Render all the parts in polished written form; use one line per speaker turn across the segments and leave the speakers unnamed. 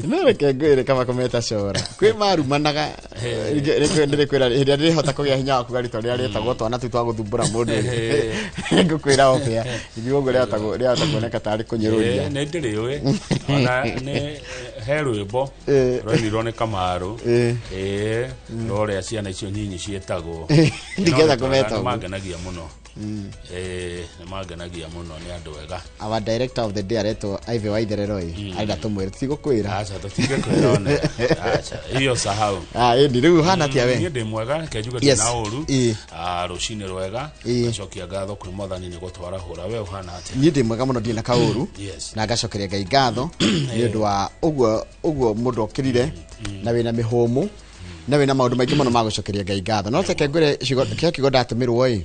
No reke ngwĩre kaba kũmeta cora kwĩ marumanaga. Ndĩrĩkwĩra hĩndĩ ĩrĩa ndĩrĩhota kũgĩa hinya wa kuga rĩtwa rĩrĩa rĩtagwo twana tũu twa gũthumbũra mũndũ rĩ, ngũkwĩra obĩa ithuĩ ũguo rĩahota kuoneka tarĩ kũnyũrũria.
Nĩ ndĩrĩũĩ, ona nĩ he rwĩmbo rwainirwo nĩ Kamaru. Rwa ũrĩa ciana icio nyinyi ciĩtagwo.
Ndingĩhota kũmeta
Nĩ
ũguo.
Mangenagia mũno. Nĩ mangenagia mũno, nĩ andũ ega.
Our director of the day aretwo Ivy Waitherero ĩ arenda tũmwĩre tũtigũkwĩra.
Aca, tũtingĩkwĩra one, aca, hiyo sahau.
Ah, ĩndi rĩu hana atĩa we?
Niĩ ndĩ mwega, reke njuge ndĩ na ũru. Ah, rũcinĩ rwega. Ngacokia ngatho kwĩ Mwathani nĩ gũtwarahũra. We ũhana atĩa?
Niĩ ndĩ mwega mũno, ndirĩ na kaũru. Na ngacokeria Ngai ngatho nĩ ũndũ wa ũguo ũguo mũndũ okĩrire na wĩna mĩhũmũ na wĩna maũndũ maingĩ mũno ma gũcokeria Ngai ngatho. No reke ngwĩre ciugo kĩa kiugo ndatũmĩrwo ĩ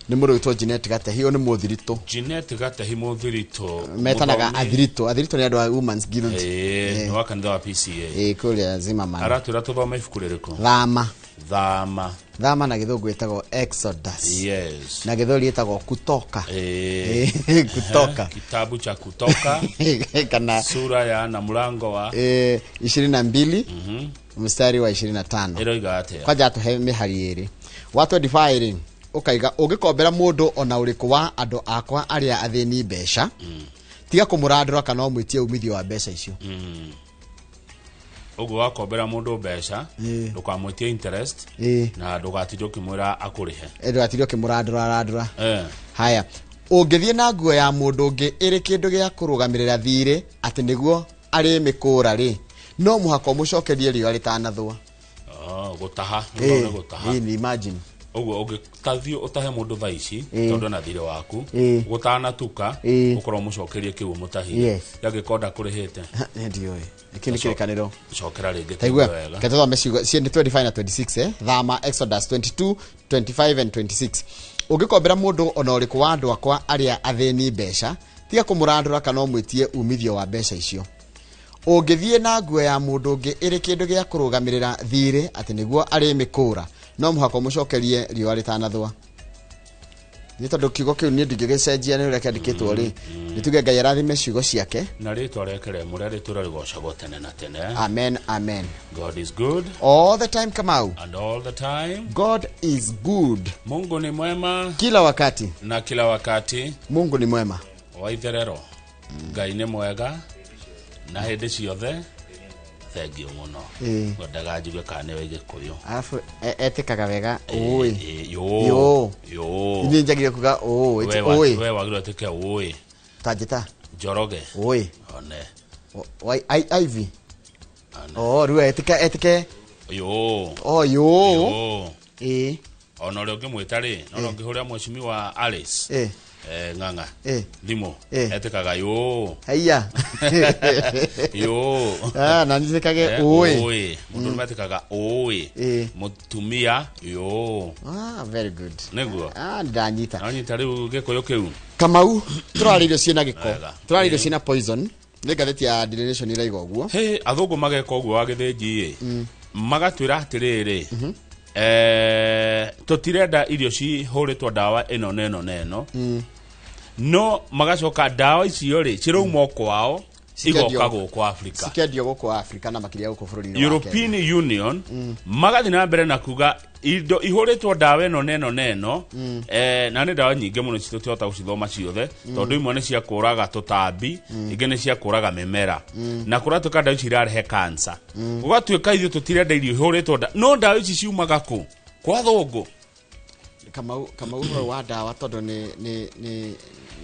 nĩ mũndũ wĩtwo Jeanette Gatehi, ũyũ nĩ mũthiritũ.
Jeanette Gatehi mũthiritũ.
Metanaga
mũthomi.
Athiritũ. Athiritũ nĩ andũ a Women's Guild.
Nĩ wa kanitha wa PCA.
Ĩ, kũrĩa Zimmerman.
Aratwĩra tũthome ibuku rĩrĩkũ?
Thama.
Thama.
Thama na Gĩthũngũ ĩtagwo Exodus. Na Gĩthweri ĩtagwo Kutoka. Kutoka.
Kitabu cha Kutoka
kana
sura ya na mlango wa
22 mstari wa 25.
Ĩroiga atĩa?
Kwanja atũhe mĩhari ĩrĩ wa 25 rĩ, ũkaiga ũngĩkombera mũndũ ona ũrĩkũ wa andũ akwa arĩa athĩni mbeca, tiga kũmũrandũra kana ũmwĩtie umithio wa mbeca icio.
Ũguo wakombera mũndũ mbeca, ndũkamwĩtie interest na ndũgatinde ũkĩmwĩra akũrĩhe.
Ndũgatinde ũkĩmũrandũra randũra. Haya, ũngĩthiĩ na nguo ya mũndũ ũngĩ ĩrĩ kĩndũ gĩa kũrũgamĩrĩra thiirĩ atĩ nĩguo arĩmĩkũra rĩ, no mũhaka ũmũcokerie riũa rĩtanathũa.
Oh, gũtaha. Nĩ gũtaha.
Ĩ, imagine.
Ũguo ũngĩtathiĩ ũtahe mũndũ thaa ici tondũ ena thirĩ waku, gũtanatuka ũkorwo ũmũcokerie kĩu ũmũtahire. Angĩkorwo ndakũrĩhĩte?
Ndiũĩ kĩu nĩ kĩrĩkanĩro.
Cokera rĩngĩ.
Taigua.
Tũigue wega.
Reke tũthome ciugo nĩ 25 na 26, eh? Thama, Exodus 22 25 and 26. Ũngĩkombera mũndũ ona ũrĩkũ wa andũ akwa arĩa athĩni mbeca, tiga kũmũrandũra kana ũmwĩtie umithio wa mbeca icio. Ũngĩthiĩ na nguo ya mũndũ ũngĩ ĩrĩ kĩndũ gĩa kũrũgamĩrĩra thiirĩ atĩ nĩguo arĩmĩkũra, no mũhaka ũmũcokerie riũa rĩtanathũa. Nĩ tondũ kiugo kĩu niĩ ndingĩgĩcenjia nĩ ũrĩa kĩandĩkĩtwo rĩ, nĩ tuge Ngai arathime ciugo ciake.
Na rĩtwa rĩake rĩamũre rĩtũre rĩgocagwo tene na tene.
Amen, amen.
God is good
all the time, Kamau.
And all the time.
God is good.
Mungu ni mwema
kila wakati.
Na kila wakati.
Mungu ni mwema.
Waitherero, Ngai nĩ mwega na hĩndĩ ciothe. Thengiũ mũno. Ngwendaga njigue kana nĩwe Gĩkũyũ.
Alafu etĩkaga wega ũĩ.
Yũ.
Yũ.
Yũ.
Ithuĩ njagire kuga ũũ.
We
ũĩ.
We wagĩrĩirwo ũtuĩke ũĩ.
Tanjĩta.
Njoroge.
Ũĩ.
One.
Ivy.
One.
Oh, rĩu etĩke etĩke.
Yũ.
Oh, yũ.
Yũ. Ona ũrĩa ũngĩmwĩta rĩ, no ũngĩhũrĩra mheshimiwa Alice Ng'ang'a thimũ, etĩkaga yũ.
Haiya.
Yũ.
Ah, na njĩkage ũĩ.
Ũĩ. Mũndũ metĩkaga ũĩ. Mũtumia yũ.
Ah, very good.
Nĩguo.
Ah, ndanyita.
Nanyita rĩu Gĩkũyũ kĩu.
Kamau, tũrarĩa irio ciĩna gĩko.
Wega.
Tũrarĩa irio ciĩna poison. Nĩ ngathĩti ya Daily Nation ĩraiga ũguo.
Hĩ, athũngũ mageka ũguo wa gĩthĩnji ĩ, magatwĩra atĩrĩrĩ, tũtirenda irio cihũrĩtwo ndawa ĩno na ĩno na ĩno, no magacoka ndawa icio rĩ cirauma o kwao
Cikendio.
igoka gũkũ Afrika.
Cikendio gũkũ Afrika na makĩria gũkũ bũrũri-inĩ wa
European
Kenya.
Union magathiĩ na mbere na kuga indo ihũrĩtwo ndawa ĩno na ĩno na ĩno, na nĩ ndawa nyingĩ mũno tũtihota gũcithoma ciothe, tondũ imwe nĩ cia kũraga tũtambi, ingĩ nĩ cia kũraga mĩmera, na kũratuĩka ndawa ici irarehe cancer. Gũgatuĩka ithuĩ tũtirenda irio ihũrĩtwo no ndawa ici ciumaga kũ? Kwa thũngũ.
Kamau, Kamau, ũhoro wa ndawa tondũ nĩ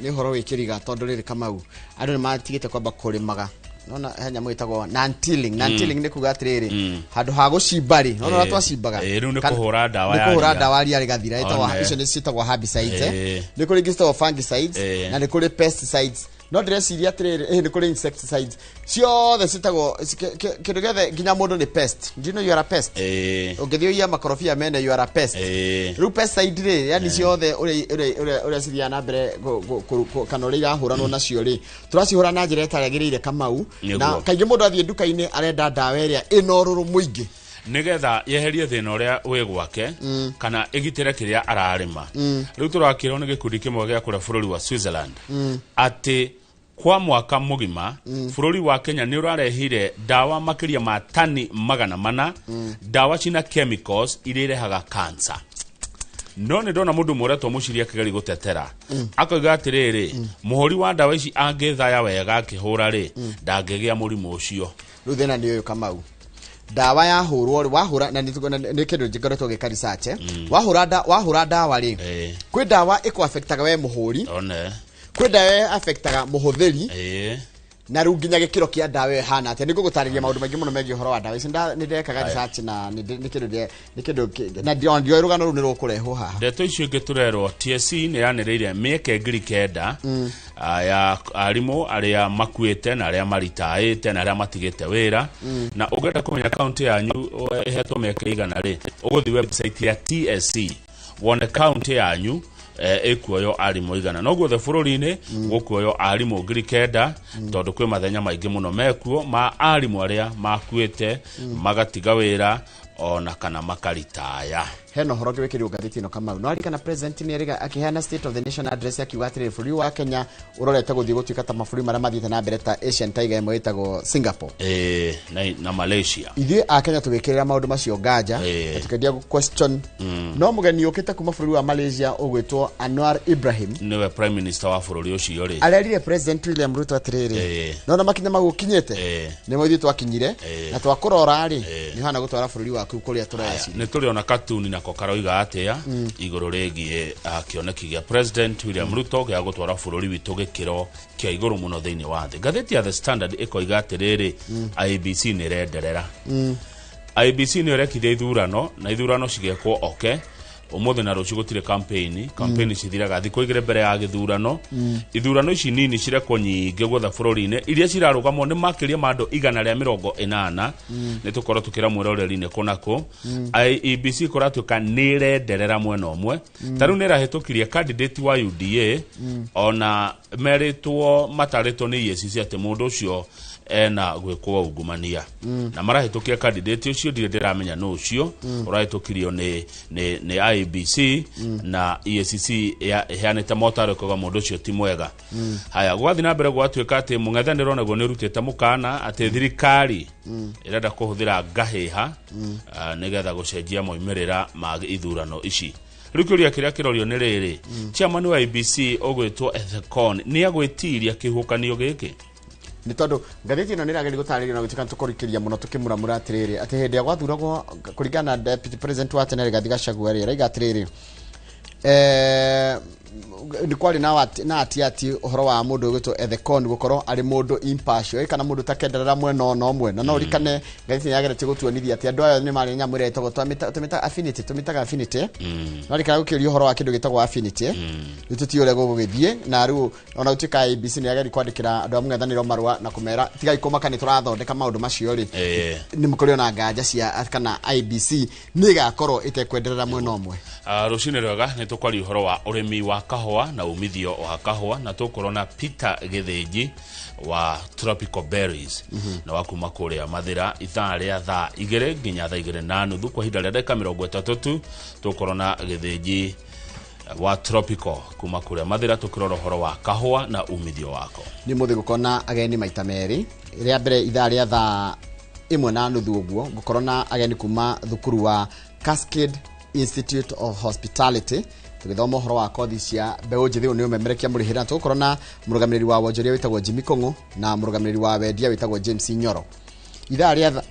ũhoro wĩ kĩriga, tondũ rĩrĩ, Kamau, andũ nĩ matigĩte kwamba kũrĩmaga. Nona he nyamũ ĩtagwo non-tilling. Non-tilling nĩ kuga atĩrĩrĩ, handũ ha gũcimba rĩ, nona ũrĩa twacimbaga.
Rĩu nĩ kũhũra ndawa
nĩ
ya
kũhũra
ria.
Ndawa ria rĩgathira ĩtagwo
One.
icio nĩ ciĩtagwo herbicides, eh. Nĩ kũrĩ ingĩ ciĩtagwo fungicides na nĩ kũrĩ pesticides, no ndĩreciria atĩrĩrĩ, nĩ kũrĩ insecticides, ciothe ciĩtagwo kĩndũ gĩothe, nginya mũndũ nĩ pest. Do you know you are a pest? Ũngĩthiĩ ũiye makorobia mene, you are a pest. Rĩu pesticide rĩ, yani ciothe ũrĩa cithiaga na mbere kana ũrĩa irahũranwo nacio rĩ, tũracihũra na njĩra ĩtaragĩrĩire, Kamau. Na kaingĩ mũndũ athiĩ nduka-inĩ arenda ndawa ĩrĩa ĩna ũrũrũ mũingĩ
nĩgetha yeherie thĩna ũrĩa wĩ gwake kana ĩgitĩre kĩrĩa ararĩma. Rĩu tũrakĩrwo nĩ gĩkundi kĩmwe gĩa kũrĩa bũrũri wa Switzerland atĩ Kwa mwaka mũgima bũrũri wa Kenya nĩ ũrarehire ndawa makĩria ma tani 400, ndawa cina chemicals iria irehaga cancer. No nĩ ndona mũndũ mũretwo mũciri akĩgeria gũtetera, akoiga atĩrĩrĩ, mũhũri wa ndawa ici angĩthaya wega akĩhũra rĩ, ndangĩgĩa mũrimũ ũcio.
Rĩu thĩna nĩ ũyũ, Kamau, ndawa yahũrwo rĩ, wahũra na nĩ kĩndũ njikoretwo ngĩka research, wahũra ndawa rĩ, kwĩ ndawa ĩkũ-affectaga we mũhũri,
one
kwĩ ndawa affectaga mũhũthĩri, na rĩu nginya gĩkĩro kĩa ndawa ĩyo ĩhana atĩa. Nĩ ngũgũtarĩria maũndũ maingĩ mũno megiĩ ũhoro wa ndawa ici. Nĩ ndekaga research na nĩ kĩndũ na ndioĩ rũgano rũu nĩ rũkũrehwo haha.
Ndeto icio ingĩ tũrerwo, TSC nĩ yanĩrĩire mĩeke 9,000 ya arimũ arĩa makuĩte na arĩa maritaĩte na arĩa matigĩte wĩra. Na ũngĩenda kũmenya kaunti yanyu ĩhetwo mĩeke igana rĩ, ũgũthiĩ website ya TSC wone kaunti yanyu ĩkuoyo arimũ igana. No guothe bũrũri-inĩ gũkuoyo arimũ 9,000, tondũ kwĩ mathenya maingĩ mũno mekuo ma arimũ arĩa makuĩte, magatiga wĩra ona kana makaritaya.
Hena ũhoro ũngĩ wĩkĩrirwo ngathĩti ĩno, Kamau. No arikana president nĩ erĩga akĩheana State of the Nation Address, akiuga atĩrĩrĩ, bũrũri wa Kenya ũrorete gũthiĩ gũtuĩka ta mabũrũri marĩa mathiĩte na mbere ta Asian Tiger ĩmwe ĩtagwo Singapore.
Na Malaysia.
Ithuĩ a Kenya tũgĩkĩrĩra maũndũ macio nganja na tũkĩendia question, no mũgeni ũkĩte kuma bũrũri wa Malaysia ũgwĩtwo Anwar Ibrahim,
nĩwe prime minister wa bũrũri ũcio rĩ,
arerire President William Ruto atĩrĩrĩ, nona makinya mau ũkinyĩte, nĩmo ithuĩ twakinyire, na twakũrora rĩ, nĩ ũhana gũtwara bũrũri waku kũrĩa tũreciria.
Nĩ tũrĩ ona katuni nako karoiga atĩa igũrũ rĩgiĩ kĩoneki gĩa President William Ruto gĩa gũtwara bũrũri witũ gĩkĩro kĩa igũrũ mũno thĩinĩ wa thĩ. Ngathĩti ya The Standard ĩkoiga atĩrĩrĩ, IEBC nĩ ĩrenderera. IEBC nĩ ĩrekithia ithurano na ithurano cigekwo oke ũmũthĩ na rũciũ gũtirĩ campaign. Campaign cithiraga thikũ 2 mbere ya gĩthurano. Ithurano ici nini cirekwo nyingĩ guothe bũrũri-inĩ, iria cirarũgamwo nĩ makĩria ma andũ 180. Nĩ tũkorwo tũkĩra mwĩroreri-inĩ kũnakũ IEBC kũratuĩka nĩ ĩrenderera mwena ũmwe. Ta rĩu nĩ ĩrahĩtũkirie candidate wa UDA, ona merĩtwo matarĩtwo nĩ EACC atĩ mũndũ ũcio ena gwĩkwo ungumania, na marahĩtũkia candidate ũcio. Ndirĩ ndĩramenya nũ ũcio ũrahĩtũkirio nĩ IEBC, na EACC ĩheanĩte motaro ĩkauga mũndũ ũcio ti mwega. Haya, gwathiĩ na mbere gwatuĩka atĩ mũng'ethanĩro naguo nĩ ũrutĩte mũkana atĩ thirikari ĩrenda kũhũthĩra ngahĩha nĩgetha gũcenjia moimĩrĩra ma ithurano ici. Rĩu kĩũria kĩrĩa kĩrorio nĩ rĩrĩ, chairman wa IEBC ũgwĩtwo Ethekon nĩ agwĩtiria kĩhuhũkanio gĩkĩ?
Nĩ tondũ ngathĩti ĩno nĩ ĩrageria gũtarĩria na gũtuĩka tũkũrikĩria mũno tũkĩmuramura atĩrĩrĩ, atĩ hĩndĩ ĩrĩa gwathuragwo, kũringana na deputy president wa tene Rigathi Gachagua rĩ, araiga atĩrĩrĩ, nĩ kwarĩ na ati ũhoro wa mũndũ ũgwĩtwo Ethekon gũkorwo arĩ mũndũ impartial, kana mũndũ takenderera mwena ona ũmwe. Na no ũrikane ngathĩti nĩ yageretie gũtuonithia atĩ andũ aya nĩ marĩ nyamũ ĩrĩa ĩtagwo tũmĩtaga affinity, tũmĩtaga affinity. No rikana gũkĩũria ũhoro wa kĩndũ gĩtagwo affinity. Rĩu tũtiũĩ ũrĩa gũgũgĩthiĩ, na rĩu ona gũtuĩka IEBC nĩ yageria kwandĩkĩra andũ a mũng'ethanĩro marũa na kũmera tigai kũmaka, nĩ tũrathondeka maũndũ macio rĩ, nĩ kũrĩ ona nganja cia kana IEBC nĩ ĩgakorwo ĩtekwenderera mwena ũmwe.
Rũcinĩ rwega, nĩ tũkwaria ũhoro wa ũrĩmi wa kahũa na umithio wa kahũa, na tũkorwo na Peter Gĩthĩnji wa Tropical Berries na wa kuma kũrĩa Mathĩra ithaa rĩa thaa 2 nginya thaa 2:30. Kwa ihinda rĩa ndagĩka 30 tu tũkorwo na Gĩthĩnji wa Tropical kuma kũrĩa Mathĩra tũkĩrora ũhoro wa kahũa na umithio wako.
Nĩ mũthĩ gũkorwo na ageni maita merĩ. Rĩa mbere, ithaa rĩa 1:30 ũguo, ngũkorwo na ageni kuma thukuru wa Cascade Institute of Hospitality tũgĩthoma ũhoro wa kothi cia mbeũ njĩthĩ. Ũyũ nĩ ũmemerekia mũrĩhĩra, na tũgũkorwo na mũrũgamĩrĩri wa wonjoria wĩtagwo Jimmy Kũng'ũ na mũrũgamĩrĩri wa wendia wĩtagwo James Nyoro. Ithaa rĩa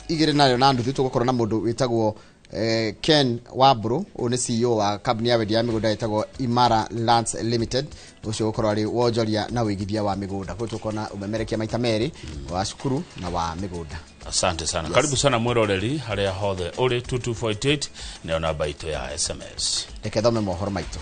2:30 tũgũkorwo na mũndũ wĩtagwo Ken Wamburu. Ũyũ nĩ CEO wa kambuni ya wendia ya mĩgũnda ĩtagwo Imara Lands Limited. Ũcio ũgũkorwo arĩ wonjoria na ũigithia wa mĩgũnda. Koguo tũgũkorwo na ũmemerekia maita merĩ, wa cukuru na wa mĩgũnda.
Asante sana. Karibu sana mwĩroreri harĩa hothe ũrĩ. 2248 nĩyo namba itũ ya SMS.
Reke thome mohoro maitũ.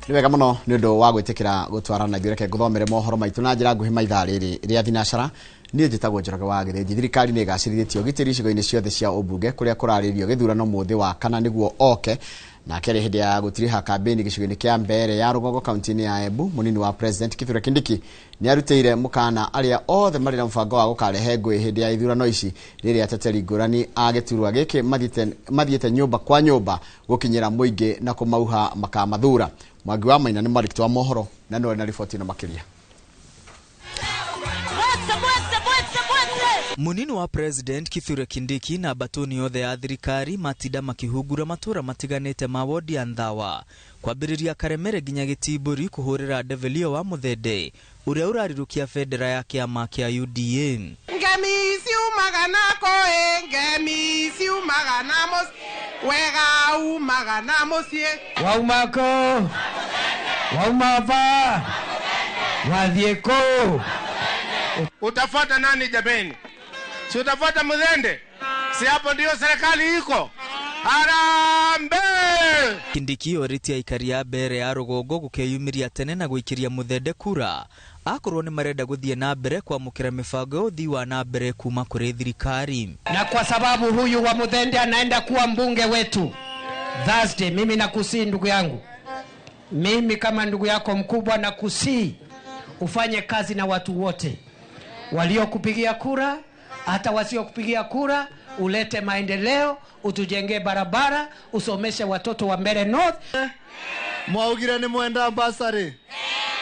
Nĩ wega mũno nĩ ũndũ wa gwĩtĩkĩra gũtwarana na ithuĩ. Reke ngũthomere mohoro maitũ na njĩra nguhĩ maithaa rĩrĩ rĩa thinacara. Niĩ njĩtagwo Njoroge wa Gĩthĩnji. Thirikari nĩ ĩgacĩrithĩtie ũgitĩri icigo-inĩ ciothe cia ũmbunge kũrĩa kũrarĩrio gĩthurano mũthĩ wa kana nĩguo oke. Nake rĩ hĩndĩ ya gũtiriha kambĩini gĩcigo-inĩ kĩa Mbeere ya rũgongo kaunti-inĩ ya Embu, mũnini wa President Kithure Kindiki nĩ arutĩire mũkana arĩa othe marĩ na mũbango wa gũkarehe ngũĩ hĩndĩ ya ithurano ici, rĩrĩa ateteri ngũrani a gĩturwa gĩkĩ mathiĩte nyũmba kwa nyũmba gũkinyĩra mũingĩ na kũmauha makamathura. Mwangi wa Maina nĩ mwandĩki wa mohoro na nĩwe na riboti ĩno makĩria.
Munini wa President Kithure Kindiki na batoni yothe ya thirikari matinda makĩhungura matũra matiganĩte ma wodi ya Nthawa, kwambĩrĩria Karemere nginya Gĩtimbũri kũhũrĩra Develio wa Mũthende ũrĩa ũrarirũkia bendera ya kĩama kĩa UDA.
Ngemi ciumaga na kũĩ, ngemi ciumaga na mũciĩ, wega umaga na mũciĩ.
Wauma kũ? Wauma va? Wathiĩ kũ?
Utafuata nani jameni? Si utafuata Muthende? Si hapo ndio serikali iko? Harambee!
Kindiki orĩtie aikari a Mbeere ya rũgongo gũkeyumĩria tene na gũikĩria Muthende kura akorwo nĩ marenda gũthiĩ na mbere kwamũkĩra mĩbango ya ũthii wa na mbere kuma kũrĩ thirikari.
Na kwa sababu huyu wa Muthende anaenda kuwa mbunge wetu Thursday, mimi nakusii ndugu yangu, mimi kama ndugu yako mkubwa nakusii ufanye kazi na watu wote waliokupigia kura, hata wasiokupigia kura, ulete maendeleo, utujengee barabara, usomeshe watoto wa Mbeere North.
Mwaugire ni mwenda basari,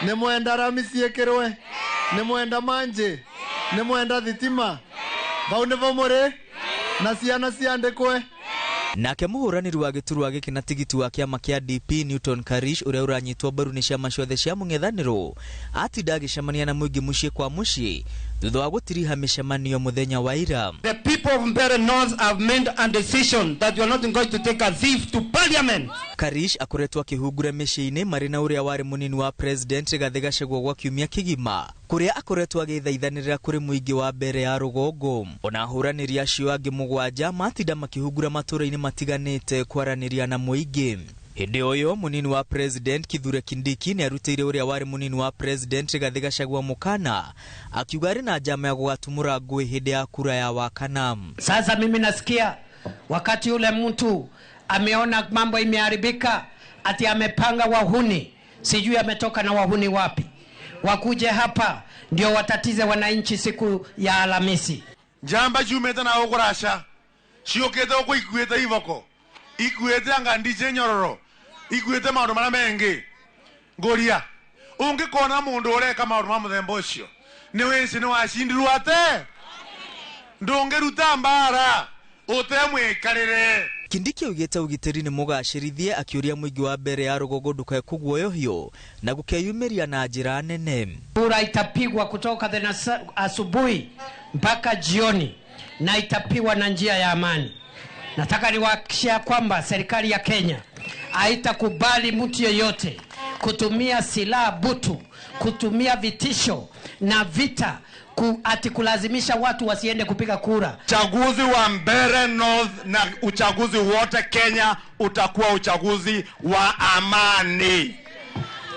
ni mwenda ramisi ekirwe, ni mwenda manje, ni mwenda thitima, vau nivo muri na ciana ciandikwe.
Nake mũhũranĩri wa gĩturwa gĩkĩ na tigiti wa kĩama kĩa DP Newton Karish ũrĩa ũranyitwo mbaru nĩ ciama ciothe cia mũng'ethanĩro atinda agĩcemania na mũingĩ mũciĩ kwa mũciĩ thutha wa gũtiriha mĩcemanio mũthenya wa ira.
The people of Mbeere North have made a decision that we are not going to take a thief to parliament.
Karish akoretwo akĩhungura mĩciĩ-inĩ marĩ na ũrĩa warĩ mũnini wa President Rigathĩ Gachagua gwa kiumia kĩgima, kũrĩa akoretwo agĩthaithanĩrĩra kũrĩ mũingĩ wa Mbeere ya rũgongo. Ona ahũranĩri acio angĩ mũgwanja matinda makĩhungura matũũra-inĩ matiganĩte kwaranĩria na mũingĩ. Hĩndĩ o ĩyo mũnini wa President Kithure Kindiki nĩ arutĩire ũrĩa warĩ mũnini wa President Rigathĩ Gachagua mũkana akiuga arĩ na njama ya gũgatumũra ngũĩ hĩndĩ ya kura ya Wakana.
Sasa mimi nasikia wakati ule mtu ameona mambo imeharibika, ati amepanga wahuni, sijui ametoka na wahuni wapi, wakuje hapa ndio watatize wananchi siku ya Alhamisi.
Njamba ciumĩte na gũkũraca ciũkĩte gũkũ ikuĩte iboko, ikuĩte anga ndice nyororo, ikuĩte maũndũ marĩa mengĩ. Ngũria ũngĩkona mũndũ ũreka maũndũ ma mũthemba ũcio nĩ wĩci nĩ wacindirwo ate ndũngĩruta mbara ũtemwĩkarĩre.
Kindiki augĩte ũgitĩri nĩ mũgacĩrithie akĩũria mũingĩ wa Mbeere ya rũgongo ndũkae kũguoyohio na gũkeyumĩria na njĩra nene.
Kura itapigwa kutoka asubuhi mpaka jioni na itapigwa na njia ya amani. Nataka niwahakikishie kwamba serikali ya Kenya haitakubali mtu yeyote kutumia silaha butu, kutumia vitisho na vita ati kulazimisha watu wasiende kupiga kura.
Uchaguzi wa Mbeere North na uchaguzi wote Kenya utakuwa uchaguzi wa amani.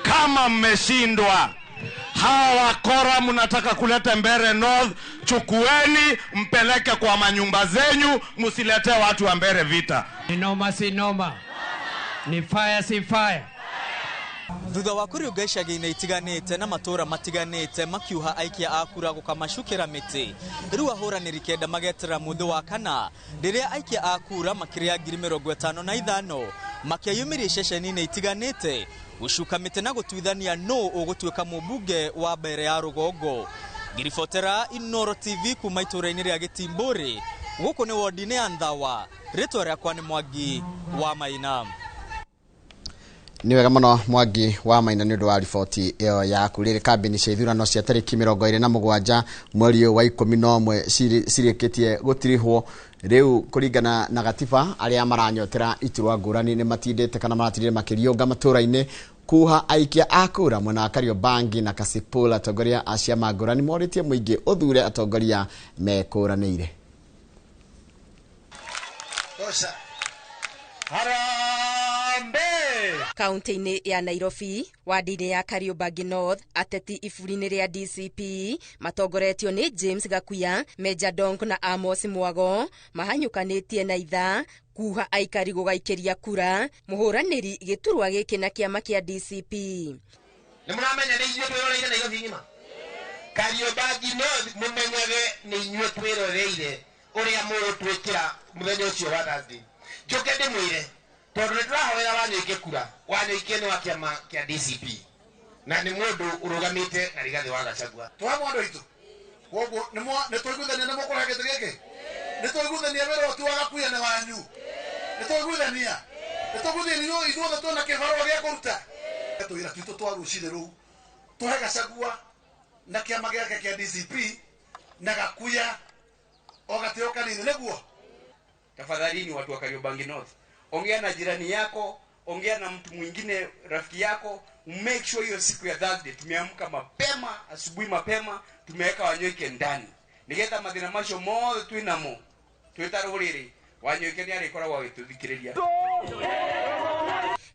Kama mmeshindwa, hawa wakora mnataka kuleta Mbeere North, chukueni mpeleke kwa manyumba zenyu, msilete watu wa Mbeere vita.
Ni noma si noma, ni fire si fire.
Thutha wa kũriũnga icagi-inĩ itiganĩte na matũũra matiganĩte makiuha aikia a kura gũkamacukĩra mĩtĩ, rĩu ahũranĩri kenda magetera mũthĩ wa kana rĩrĩa aikia a kura makĩrĩa 55,000 makĩyumĩria ceceni-inĩ itiganĩte gũcuka mĩtĩ na gũtuithania nũ ũgũtuĩka mũmbunge wa Mbeere ya rũgongo. Ngiribotera Inooro TV kuma itũũra-inĩ rĩa Gĩtimbũrĩ, gũkũ nĩ wodi-inĩ ya Nthawa. Rĩtwa rĩakwa nĩ Mwangi wa Maina.
Nĩ wega mũno Mwangi wa Maina nĩ ũndũ wa riboti ĩyo yaku. Rĩrĩ kambĩini cia ithurano cia tarĩki 27 mweri wa 11 cirĩkĩtie gũtirihwo. Rĩu kũringana na gatiba arĩa maranyotera iturwa ngũrani nĩ matindĩte kana maratindire makĩriũnga matũũra-inĩ kuha aikia a kura mwena wa Kariobangi na Kasipul. Atongoria a ciama ngũrani morĩtie mũingĩ ũthure atongoria mekũranĩire.
Harambee!
Kaunti-inĩ ya Nairobi, wadi-inĩ ya Kariobangi North, ateti iburi-inĩ rĩa DCP matongoretio nĩ James Gakuya, Meja Dong na Amos Mwago mahanyũkanĩtie na ithaa Kuha aikari gũgaikĩria kura mũhũranĩri gĩturwa gĩkĩ na kĩama kĩa DCP.
Nĩ mũramenya nĩ ithuĩ twĩroreire Nairobi ng'ima. Kariobangi North mũmenyage nĩ inyuĩ twĩroreire ũrĩa mũgũtwĩkĩra mũthenya ũcio wa Thursday. Njoke ndĩmwĩre tondũ nĩ tũrahoera Wanyoike kura, Wanyoike nĩ wa kĩama kĩa DCP na nĩ mũndũ ũrũgamĩte na Rigathĩ wa Gachagua.
Twamwe andũ aitũ koguo nĩ twaiguithania nĩ mũkũrehe gĩtĩ gĩkĩ, nĩ twaiguithania wĩra ũti wa Gakuya nĩ wanyu, nĩ twaiguithania ithuothe twĩna kĩbarũa gĩa kũruta tũwĩra twitũ twa rũcinĩ rũu tũhe Gachagua na kĩama gĩake kĩa DCP na Gakuya o gatĩo kanini nĩguo.
Tafadhalini watu wa Kariobangi North, ongea na jirani yako, ongea na mtu mwingine rafiki yako, make sure hiyo siku ya Thursday tumeamka mapema, asubuhi mapema, tumeweka Wanyoike ndani nigetha mathina macio mothe twinamo twita rũrĩrĩ, Wanyoike nĩ arĩkoragwo agĩtũthikĩrĩria.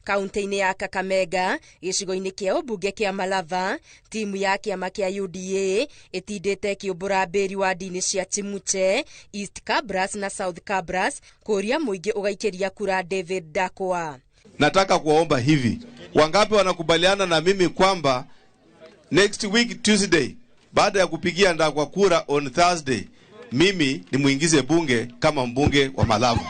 Kaunti-inĩ ya Kakamega gĩcigo-inĩ kĩa ũmbunge kĩa Malava, timu ya kĩama kĩa UDA ĩtindĩte ĩkĩũmbũra mbĩri wadi-inĩ cia Chimuche, East Kabras na South Kabras kũria mũingĩ ũgaikĩria kura David Ndakwa.
Nataka kuwaomba hivi, wangapi wanakubaliana na mimi kwamba next week Tuesday, baada ya kupigia Ndakwa kura on Thursday, mimi nimuingize bunge kama mbunge wa Malava?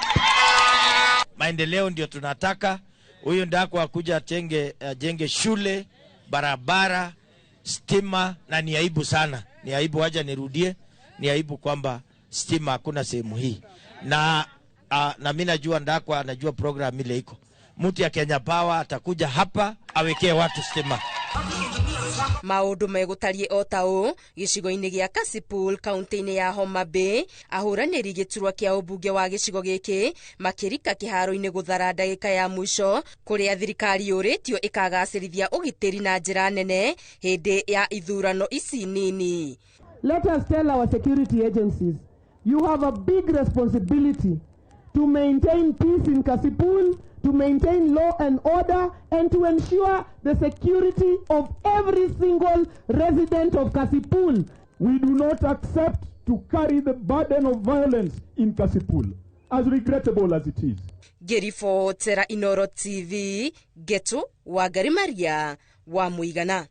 Maendeleo ndio tunataka. Huyu Ndakwa akuja ajenge shule, barabara, stima. Na ni aibu sana, ni aibu, acha nirudie, ni aibu kwamba stima hakuna sehemu hii. Na mimi najua Ndakwa anajua program ile iko. Mtu ya Kenya Power atakuja hapa awekee watu stima.
Maũndũ megũtariĩ o ta ũũ gĩcigo-inĩ gĩa Kasipul kaunti-inĩ ya Homa Bay, ahũranĩri gĩturwa kĩa ũmbunge wa gĩcigo gĩkĩ makĩrika kĩharo-inĩ gũthara ndagĩka ya mũico kũrĩa thirikari yũrĩtio ĩkagacĩrithia ũgitĩri na njĩra nene hĩndĩ ya ithurano ici nini.
Let us tell our security agencies, you have a big responsibility to maintain peace in Kasipul, to maintain law and order, and to ensure the security of every single resident of Kasipul.
We do not accept to carry the burden of violence in Kasipul, as regrettable as it is.
Ngĩribotera Inoro TV, Getu Wangari Maria wa Mũigana.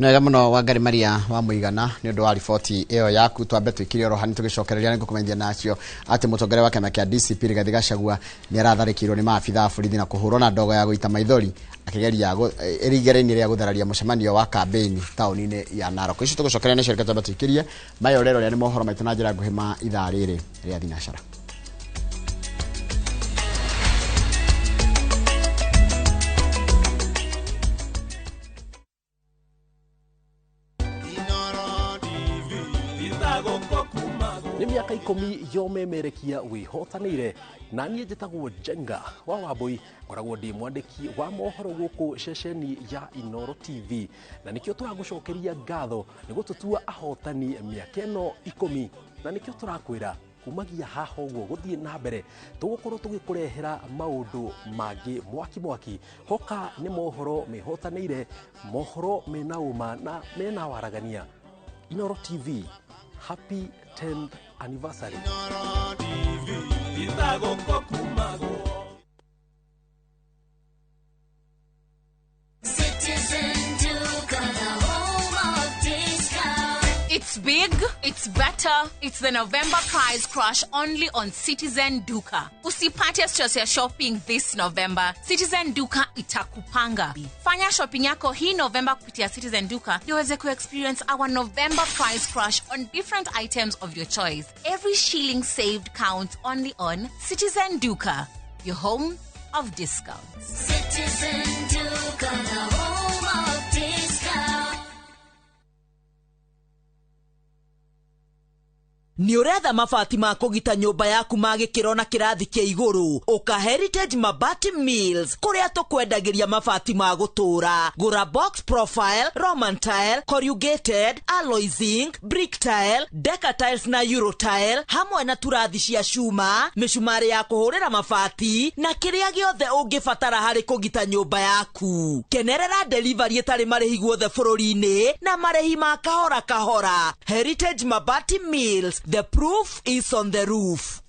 Nĩwega mũno Wangari Maria wa Mũigana nĩ ũndũ wa riboti ĩyo yaku. Twambe twĩkire oro hani tũgĩcokereria nĩ ngũkũmenyithia nacio atĩ mũtongoria wa kĩama kĩa DCP Rigathĩ Gachagua nĩ aratharĩkĩirwo nĩ maabitha a borithi na kũhũrwo na ndogo ya gũita maithori akĩgeria ĩrigĩrĩinĩ rĩa gũthararia mũcemanio wa kambĩini taũni-inĩ ya Narok. Icio tũgũcokereria nacio reke twambe twĩkĩrie maya ũrerorera nĩ mohoro maitũ na njĩra nguhĩ ma ithaa rĩrĩ rĩa thinacara.
Nĩ mĩaka 10 yomemerekia wĩhotanĩire na niĩ njĩtagwo Njenga wa Wambui, ngoragwo ndĩ mwandĩki wa mohoro gũkũ ceceni ya Inoro TV, na nĩkĩo tũragũcokeria ngatho nĩ gũtũtua ahotani mĩaka ĩno 10, na nĩkĩo tũrakwĩra kumagia haha ũguo gũthiĩ na mbere tũgũkorwo tũgĩkũrehera maũndũ mangĩ mwaki mwaki. Hoka nĩ mohoro mehotanĩire, mohoro mena ũma na mena waragania. Inoro TV, happy 10th anniversary.
It's big, it's better, it's the November price crash only on Citizen Duka. Usipate stress ya shopping this November. Citizen Duka itakupanga. Fanya shopping yako hii November kupitia Citizen Duka ndio uweze ku-experience our November price crash on different items of your choice. Every shilling saved counts only on Citizen Duka, your home of discounts.
Citizen Duka, the home of discounts.
Nĩ ũretha mabati ma kũgita nyũmba yaku ma gĩkĩro na kĩrathi kĩa igũrũ, ũka Heritage Mabati Mills kũrĩa tũkwendagĩria mabati ma gũtũũra. Gũra box profile, Roman tile, corrugated, alloy zinc, brick tile, deca tiles na euro tile, hamwe na turathi cia cuma, mĩcumarĩ ya kũhũrĩra mabati na kĩrĩa gĩothe ũngĩbatara harĩ kũgita nyũmba yaku. Kenerera delivery ĩtarĩ marĩhi guothe bũrũri-inĩ na marĩhi ma kahora kahora. Heritage Mabati Mills, the proof is on the roof.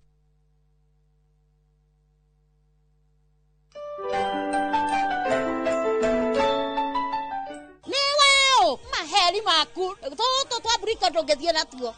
Joeli maku tũtũ twa Briko ndũngĩthiĩ natuo.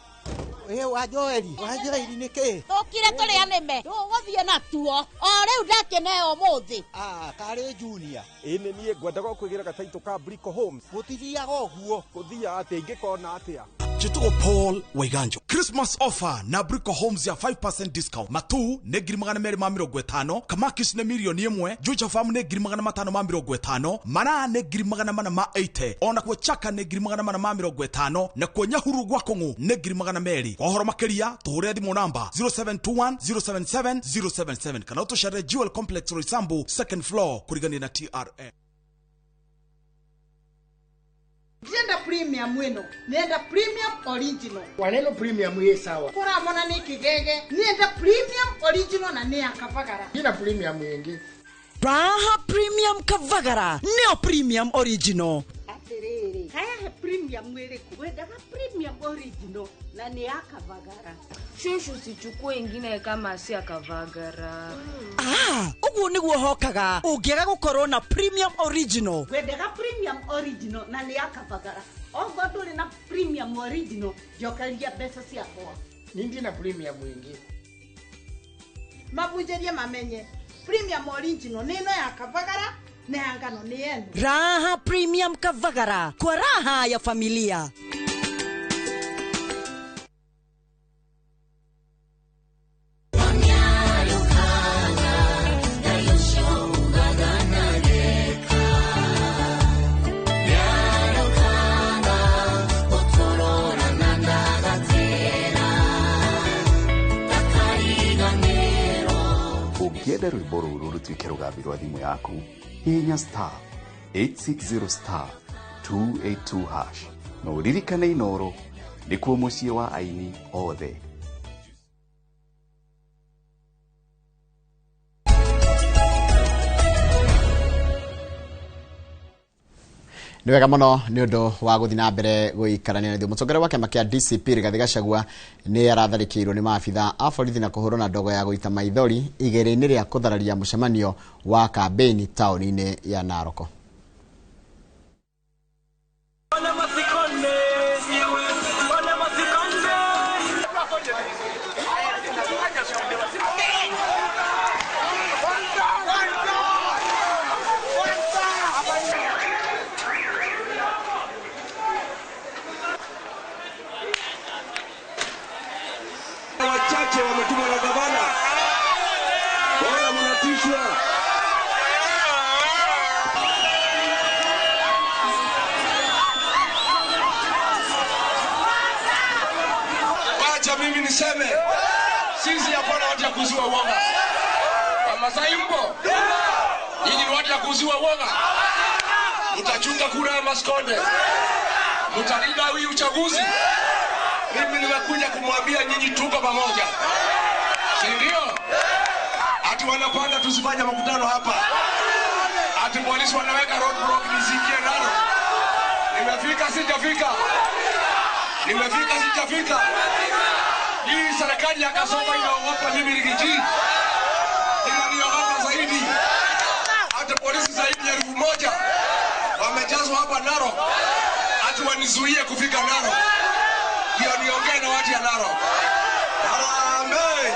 Ĩ wa Joeli, wa Joeli nĩ kĩ?
Tũkire tũrĩ anĩme tũgũthiĩ natuo o rĩu ndakĩneo ũmũthĩ.
Ah, karĩ junior.
Ĩ nĩ niĩ ngwendaga kwĩgĩra gataitũ ka Brico Homes.
Gũtithiaga ũguo.
Gũthiaga atĩa ingĩkona atĩa?
Njĩtagwo Paul Waiganjo. Christmas offer na Brico Homes ya 5% discount. Matu nĩ 250,000, Kamakis nĩ 1,000,000, Juja Farm nĩ 550,000, Maraa nĩ 480,000, ona kuo Chaka nĩ 450,000, na kuo Nyahururu gwa Kũng'ũ nĩ 200,000. Kwa ũhoro makĩria tũhũrĩre thimũ namba 0721 077 077 kana ũtũcerere Jewel Complex Roysambu second floor kũrigania na TRM.
Ndienda premium ĩno, nenda premium original.
Waneno premium ĩ sawa.
Kũramona nĩ kĩgege, nenda premium original na nĩ ya Kavagara.
Ina premium ĩngĩ.
Raha Premium Kavagara nĩyo premium original.
Atĩrĩrĩ, kayahe premium ĩrĩkũ? Wendaga premium original na nĩ ya Kavagara.
Shushu, sichukue ingine kama si ya Kavagara.
Ah, ũguo nĩguo hokaga ũngĩaga gũkorwo na premium original.
Wendaga premium original na nĩ ya Kavagara. Okorwo ndũrĩ na premium original, njokeria mbeca ciakwa.
Ni ndina premium ĩngĩ.
Mabunjĩrie mamenye premium original nĩ ĩno ya Kavagara na ya ngano nĩ ĩno.
Raha Premium Kavagara kwa raha ya familia.
Ũngĩenda rwĩmbo rũrũ rũtuĩke rũgambi rwa thimũ yaku, hihinya star 860 star 282 hash na ũririkane Inooro nĩkuo mũciĩ wa aini othe.
Nĩ wega mũno nĩ ũndũ wa gũthiĩ na mbere gũikarania na ithuĩ. Mũtongoria wa kĩama kĩa DCP Rigathĩ Gachagua nĩ aratharĩkĩirwo nĩ maabitha a borithi na kũhũrwo na ndogo ya gũita maithori igeria-inĩ rĩa kũthararia mũcemanio wa kambĩini taũni-inĩ ya Narok.
Wachache wametumwa na gavana. Bora mnatishwa.
Wacha mimi niseme, sisi hapana watu ya kuuziwa uoga. Wamasai mpo? Nyinyi ni watu ya kuuziwa uoga. Mtachunga kura ya Maskonde. Mtalinda hii uchaguzi. Mimi nimekuja kumwambia nyinyi tuko pamoja. Si ndio? Ati wanapanga tusifanye makutano hapa. Ati polisi wanaweka roadblock nisiingie nalo. Nimefika sijafika. Nimefika sijafika. Hii serikali ya Kasongo inaogopa mimi Rigiji. Inaniogopa zaidi. Hata polisi zaidi ya 1000 wamejazwa hapa Narok. Ati wanizuie kufika Narok. Ndio niongee na watu ya Narok. Harambee!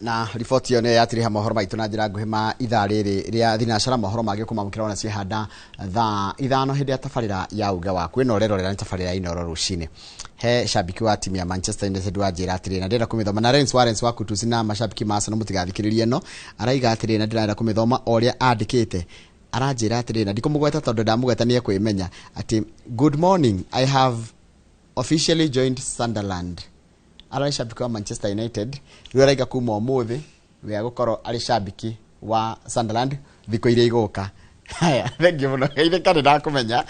Na riboti ĩyo nĩyo yatiriha mohoro maitũ na njĩra nguhĩ ma ithaa rĩrĩ rĩa thinacara. Mohoro mangĩ kũmamũkĩra ona ciehanda thaa 5 hĩndĩ ya tabarĩra ya uge waku. Ĩno ũrerorera nĩ tabarĩra ya Inooro rũcinĩ. He shabiki wa timu ya Manchester United wa njĩra atĩrĩ, na ndĩrenda kũmĩthoma, na Lawrence Warren wa Kutusi na mashabiki ma Arsenal mũtigathikĩrĩrie ĩno, araiga atĩrĩ, na ndĩrenda kũmĩthoma o ũrĩa andĩkĩte. Aranjĩra atĩrĩ, na ndikũmũgweta tondũ ndamũgweta nĩ ekwĩmenya, atĩ good morning, I have officially joined Sunderland. Ararĩ shabiki wa Manchester United, rĩu araiga kuma ũmũthĩ we agũkorwo arĩ shabiki wa Sunderland thikũ iria igũka. Haya, thank you mũno. Geithĩka, nĩ ndakũmenya,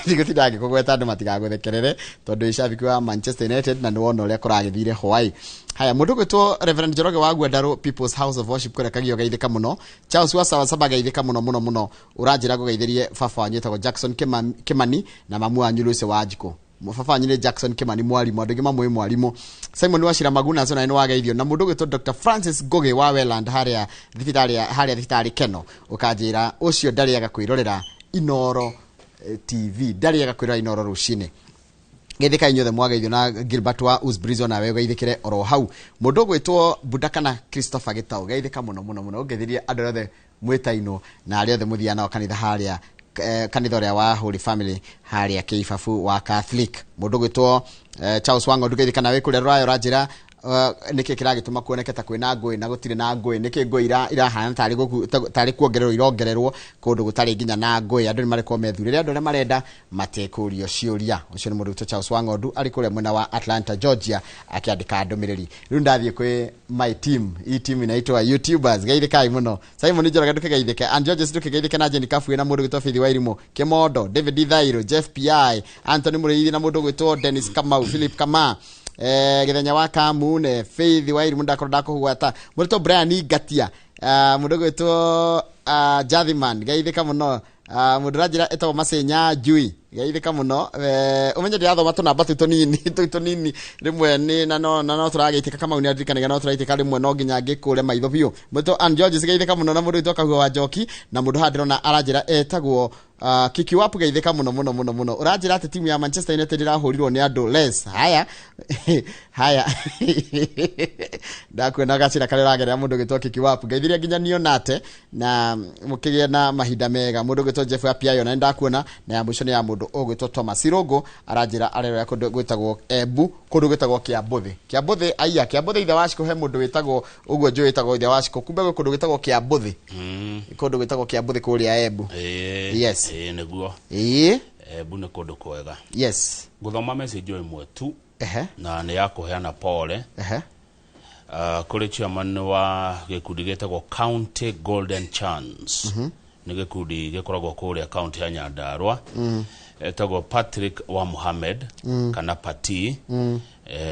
ndigũtinda ngĩkũgweta andũ matigagũthekerere tondũ wĩ shabiki wa Manchester United na nĩ wona ũrĩa kũragĩthire Hawaii. Haya, mũndũ ũgwĩtwo Reverend Njoroge wa Gwendarũ People's House of Worship kũrĩa Kagio, geithĩka mũno. Charles wa Sawa Saba, geithĩka mũno mũno mũno. Ũranjĩra ngũgeithĩrie baba wanyu wĩtagwo Jackson Kimani na mamu wanyu Lucy wa Njikũ. Baba wanyu nĩ Jackson Kimani mwarimu, andũ aingĩ mamũĩ mwarimu. Simon Wachira Maguna nawe nĩ wageithio. Na mũndũ ũgwĩtwo Dr Francis Ngugi wa Welland harĩa thibitarĩ, harĩa thibitarĩ Keno, ũkanjĩra ũcio ndarĩaga kwĩrorera Inoro TV, ndarĩaga kwĩrorera Inoro rũcinĩ. Geithĩka inyuothe mwageithio. Na Gilbert wa Usbrizo, nawe ũgeithĩkĩre oro hau. Mũndũ ũgwĩtwo Buda kana Christopher Gitau, geithĩka mũno mũno mũno. Ũngeithirie andũ othe mwĩtainwo na arĩa othe mũthiaga nao kanitha harĩa kanitha ũrĩa wa Holy Family harĩa Kĩibabu wa Catholic. Mũndũ ũgwĩtwo Charles Wang'ondu, geithĩka nawe kũrĩa rũraya. Ũranjĩra nĩkĩ kĩragĩtũma kuoneke ta kwĩna ngũĩ na gũtirĩ na ngũĩ? Nĩkĩ ngũĩ irahana tarĩ tarĩ kuongererwo irongererwo kũndũ gũtarĩ nginya na ngũĩ? Andũ nĩ marekorwo methurĩre andũ arĩa marenda matekũrio ciũria. Ũcio nĩ mũndũ witũ Charles Wang'ondu arĩ kũrĩa mwena wa Atlanta, Georgia, akĩandĩka ndũmĩrĩri. Rĩu ndathiĩ kwĩ my team, hii team inaitwa YouTubers. Geithĩkai mũno. Simon Njoroge, ndũkĩgeithĩke. Ann Georges, ndũkĩgeithĩke. Na Jenny Kafue, na mũndũ gwĩtwo Faith Wairimu Kĩmondo, David Thairo, Jeff PI, Anthony Mũrĩithi, na mũndũ gwĩtwo Dennis Kamau, Philip Kama, gĩthenya wa Kamune, Faith Wairimu, ndakorwo ndakũgwata. Mũrĩtwo Brian Ngatia, mũndũ gwĩtwo Jathiman, geithĩka mũno. Mũndũ ũranjĩra ĩtagwo Masenya Njui, geithĩka mũno. Ũmenye ndĩrathoma tũnamba tũu tũnini, tũu tũnini rĩmwe nĩ na no tũragĩitĩka. Kamau nĩ aririkanagia no tũraitĩka rĩmwe, no nginya ngĩkũre maitho biũ. Mũndũ Ann Georges, geithĩka mũno. Na mũndũ wĩtwo Kahua wa Njoki, na mũndũ haha ndĩrona aranjĩra etagwo Kikiwapu, geithĩka mũno mũno mũno mũno. Ũranjĩra atĩ timu ya Manchester United ĩrahũrirwo nĩ andũ les. Haya haya, ndakuona gacĩra karĩa ũragerera. Mũndũ ũgĩtwo Kikiwapu, ngeithirie nginya nionate na mũkĩgĩe na mahinda mega. Mũndũ ũgĩtwo Jeff Apiayo, na nĩndakuona. Na ya mũico nĩ ya mũndũ ũgwĩtwo Thomas Irũngũ, aranjĩra arerera kũndũ gwĩtagwo Embu, kũndũ gwĩtagwo Kĩambũthĩ. Kĩambũthĩ, aiya, Kĩambũthĩ ithe wa Cikũ, he mũndũ wĩtagwo ũguo njũĩ wĩtagwo ithe wa Cikũ. Kumbe gwĩ kũndũ gwĩtagwo Kĩambũthĩ, kũndũ gwĩtagwo Kĩambũthĩ kũrĩa Embu. Yes.
Ĩĩ, nĩguo. Embu nĩ kũndũ kwega. Ngũthoma message o ĩmwe tu na nĩ ya kũheana pole kũrĩ chairman wa gĩkundi gĩtagwo County Golden Chance. Nĩ gĩkundi gĩkoragwo kũrĩa county ya Nyandarua. Etagwo Patrick wa Muhammad kana Pati.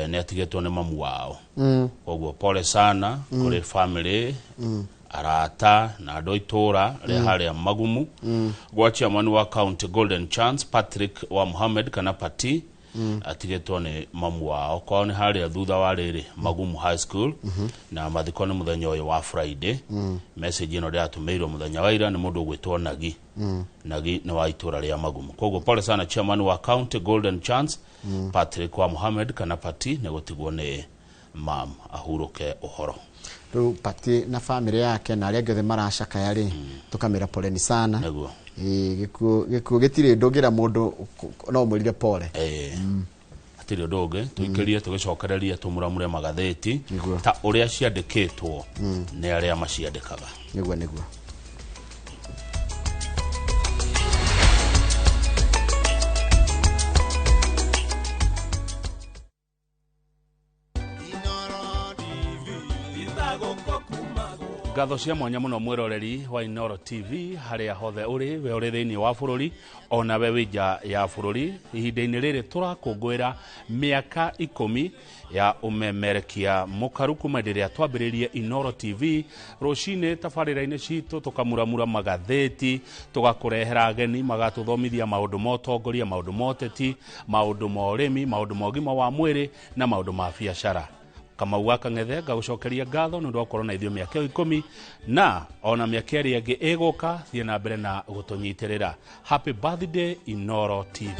Nĩ atigĩtwo nĩ mamu wao. Koguo pole sana kũrĩ family, arata na andũ a itũũra rĩa harĩa Magumu, gwa chairman wa County Golden Chance Patrick wa Muhammad kana Pati. Atigĩtwo nĩ mamu wao. Kwao nĩ harĩa thutha wa rĩrĩ Magumu High School, na mathiko nĩ mũthenya ũyũ wa Friday. Message ĩno ndĩratũmĩirwo mũthenya wa ira nĩ mũndũ ũgwĩtwo Nagi. Nagi nĩ wa itũũra rĩa Magumu. Koguo pole sana chairman wa County Golden Chance Patrick wa Muhammad kana Pati, nĩ gũtigwo nĩ mam, ahurũke ũhoro.
Rĩu Pati na family yake na arĩa angĩ othe maracakaya rĩ, tũkamĩra poleni sana.
Nĩguo.
Ĩĩ, gĩkuũ gĩtirĩ ndũngĩra mũndũ no ũmwĩrire pole.
Ĩĩ, hatirĩ ũndũ ũngĩ. Tũikĩrie tũgĩcokererie tũmuramure magathĩti ta ũrĩa ciandĩkĩtwo nĩ arĩa maciandĩkaga.
Nĩguo.
Ngatho cia mwanya mũno mwĩroreri wa Inoro TV harĩa hothe ũrĩ, we ũrĩ thĩinĩ wa bũrũri ona we wĩ nja ya bũrũri. Ihinda-inĩ rĩrĩ tũrakũngũĩra mĩaka 10 ya ũmemerekia mũkaru kuma hĩndĩ ĩrĩa twambĩrĩrie Inoro TV rũcinĩ tabarĩra-inĩ citũ, tũkamuramura magathĩti, tũgakũrehera ageni magatũthomithia maũndũ ma ũtongoria, maũndũ ma ũteti, maũndũ ma ũrĩmi, maũndũ ma ũgima wa mwĩrĩ na maũndũ ma biacara. Kamau wa Kang'ethe, ngagũcokeria ngatho nĩ ũndũ wa gũkorwo na ithuĩ mĩaka ĩyo 10 na ona mĩaka ĩrĩa ĩngĩ ĩgũka. Thiĩ na mbere na gũtũnyitĩrĩra. Happy birthday, Inoro TV.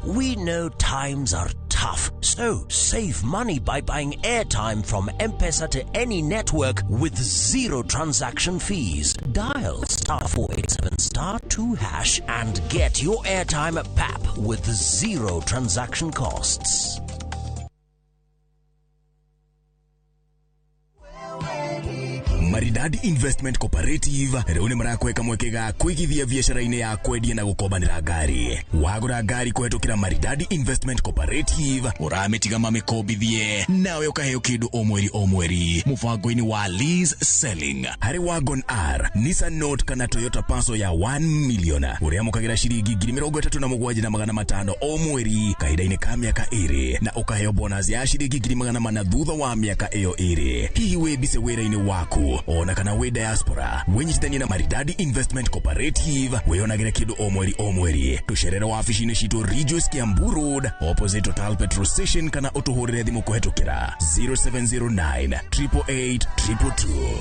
We know times are tough, so save money by buying airtime from M-Pesa to any network with zero transaction fees. Dial *487*2# and get your airtime at PAP with zero transaction costs.
Maridadi. Maridadi Investment Cooperative rĩu nĩ marakweka mweke ga kũigithia biacara-inĩ ya kwendia na gũkombanĩra ngari. Wagũra ngari kũhetũkĩra Maridadi Investment Cooperative ũramĩtiga mamĩkombithie nawe ũkaheo kĩndũ o mweri o mweri mũbango-inĩ wa lease selling. Harĩ Wagon R, Nissan Note kana Toyota Passo ya 1 million ũrĩamũkagĩra ciringi 37,500 o mweri kahinda-inĩ ka mĩaka 2 na ũkaheo bonus ya ciringi 400 thutha wa mĩaka ĩyo 2. Hihi wĩ bice wĩra-inĩ waku ona kana wĩ diaspora, wĩnyitithanie na Maridadi Investment Cooperative wĩyonagĩre kĩndũ o mweri o mweri. Tũcerere wabici-inĩ citũ Ridgeways Kiambu Road opposite Total Petrol Station kana ũtũhũrĩre thimũ kũhetũkĩra 0709 888 222.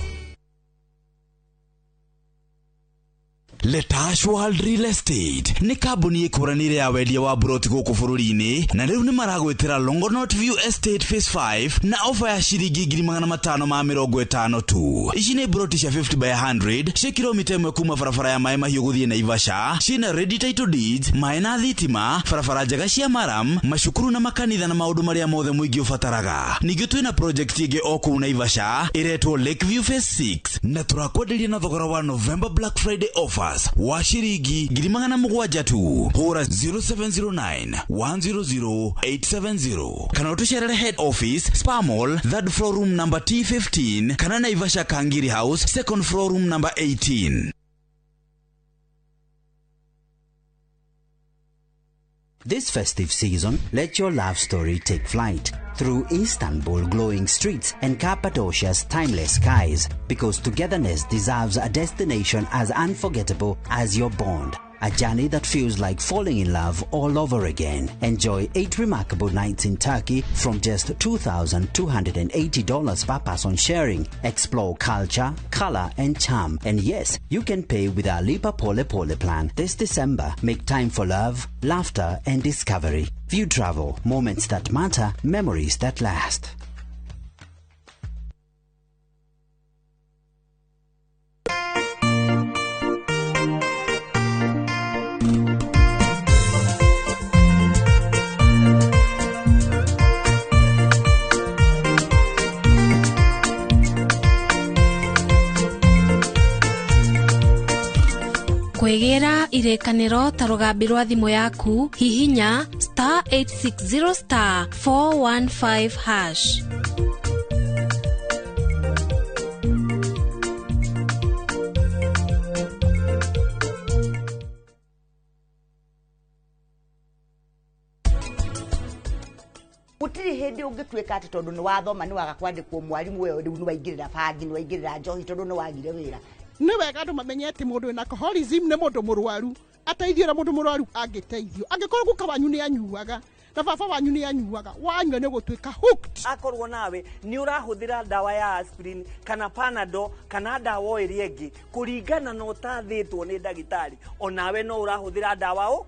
Letash World Real Estate nĩ kambuni ĩkũranĩire ya wendia wa buroti gũkũ bũrũri-inĩ na rĩu nĩ maragwĩtĩra Longonot View Estate Phase 5 na ofa ya ciringi 550 tu. Ici nĩ buroti cia 50 by 100 cia kilomita 1 kuma barabara ya Maĩ Mahiũ gũthiĩ Naivasha, ciĩna ready title deeds, maĩ na thitima, barabara njega cia maram, macukuru na makanitha na maũndũ marĩa mothe mũingĩ ũbataraga. Ningĩ twĩna project ĩngĩ o kũu Naivasha ĩretwo Lakeview Phase 6 na tũrakwenderia na thogora wa November Black Friday offer wa ciringi 700 tu. Hũra 0709 100 870 kana ũtũcerere head office Spa Mall third floor room number T15 kana Naivasha Kangiri House second floor room number 18.
This festive season, let your love story take flight through Istanbul glowing streets and Cappadocia's timeless skies, because togetherness deserves a destination as unforgettable as your bond. A journey that feels like falling in love all over again. Enjoy 8 remarkable nights in Turkey from just $2,280 per person sharing. Explore culture, color and charm. And yes, you can pay with our Lipa Pole Pole plan. This December, make time for love, laughter and discovery. View Travel, moments that matter, memories that last.
Kwĩgĩra irĩkanĩro ta rũgambi rwa thimũ yaku, hihinya *860 *415#.
Gũtirĩ hĩndĩ ũngĩtuĩka atĩ tondũ nĩ wathoma nĩ waga kwandĩkwo mwarimũ we rĩu nĩ waingĩrĩra bangi, nĩ waingĩrĩra njohi tondũ nĩ wagire wĩra.
Nĩ wega andũ mamenye atĩ mũndũ wĩna alcoholism nĩ mũndũ mũrwaru, ateithio ũrĩa mũndũ mũrwaru angĩteithio. Angĩkorwo guka wanyu nĩ anyuaga na baba wanyu nĩ anyuaga, wanyua nĩ gũtuĩka hooked.
Akorwo nawe nĩ ũrahũthĩra ndawa ya aspirin kana Panadol kana ndawa ĩrĩa ĩngĩ kũringana na ũtathĩtwo nĩ ndagĩtarĩ, onawe no ũrahũthĩra ndawa o.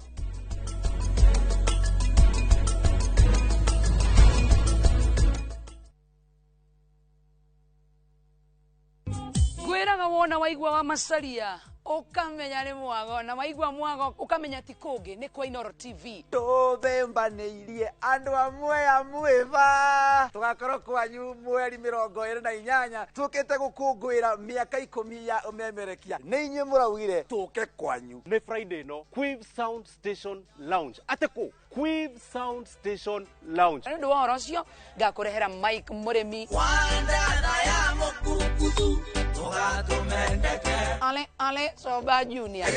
Ngwĩraga wona waigua wa Macaria ũkamenya nĩ mwago, na waigua mwago ũkamenya ti kũngĩ nĩ kwa Inooro TV.
Tũthembanĩirie andũ amwe amwĩva tũgakorwo kwanyu mweri 28 tũkĩte gũkũngũĩra mĩaka 10 ya ũmemerekia. Nĩ inyuĩ mũraugire tũke kwanyu.
Nĩ Friday no Quiv Sound Station Lounge. Atĩkũ Quiv Sound Station Lounge.
Nĩ ũndũ wa ũhoro ũcio ngakũrehera Mike Mũrĩmi. Ale ale Soba Junior.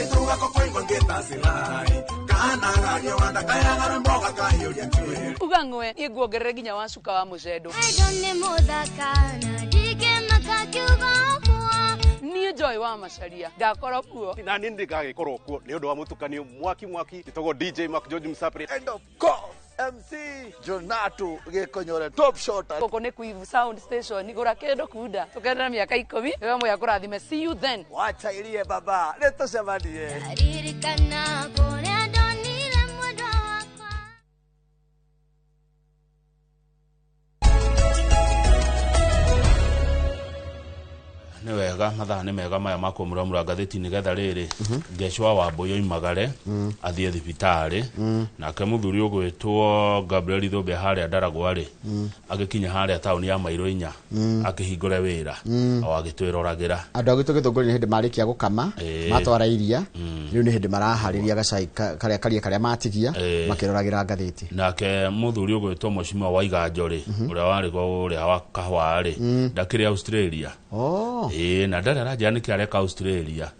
Uga ng'we niĩ nguongerere nginya wa cuka wa mũcendo. Niĩ Joy wa Macaria ngakorwo kuo.
Na niĩ ndigagĩkorwo kuo nĩ ũndũ wa mũtukanio mwaki mwaki. Njĩtagwo DJ Mark George Msapri.
And of course MC Jonato Gĩkonyore top shot.
Gũkũ nĩ Quiv Sound Station, gũra kĩndũ kunda tũkenera mĩaka 10 wewe moya kũrathime. See you then.
Wachairie baba, nĩtũcemanie.
Ririkana kũrĩa ndonire mwendwa wakwa.
Nĩ wega. Wega, mathaa nĩ mega maya ma kũmuramura ngathĩti nĩgetha rĩrĩ Ngecwa wa Mbũyũ oimagare athiĩ thibitarĩ. Nake mũthuri ũgwĩtwo Gabriel Thũmbĩ harĩa Ndaragwa rĩ, agĩkinya harĩa taũni ya Mairũ 4 akĩhingũre wĩra o agĩtwĩroragĩra.
Andũ a gwitũ Gĩthũngũri nĩ hĩndĩ marĩkia gũkama, matwara iria, rĩu nĩ hĩndĩ maraharĩria gacai karĩa karia karĩa matigia, makĩroragĩra ngathĩti.
Nake mũthuri ũgwĩtwo Mheshimiwa wa Iganjo rĩ, ũrĩa warĩ ũrĩa wa kahũa rĩ, ndakĩrĩ Australia. Ĩĩ, na ndarĩ aranjĩra nĩkĩ areka Australia.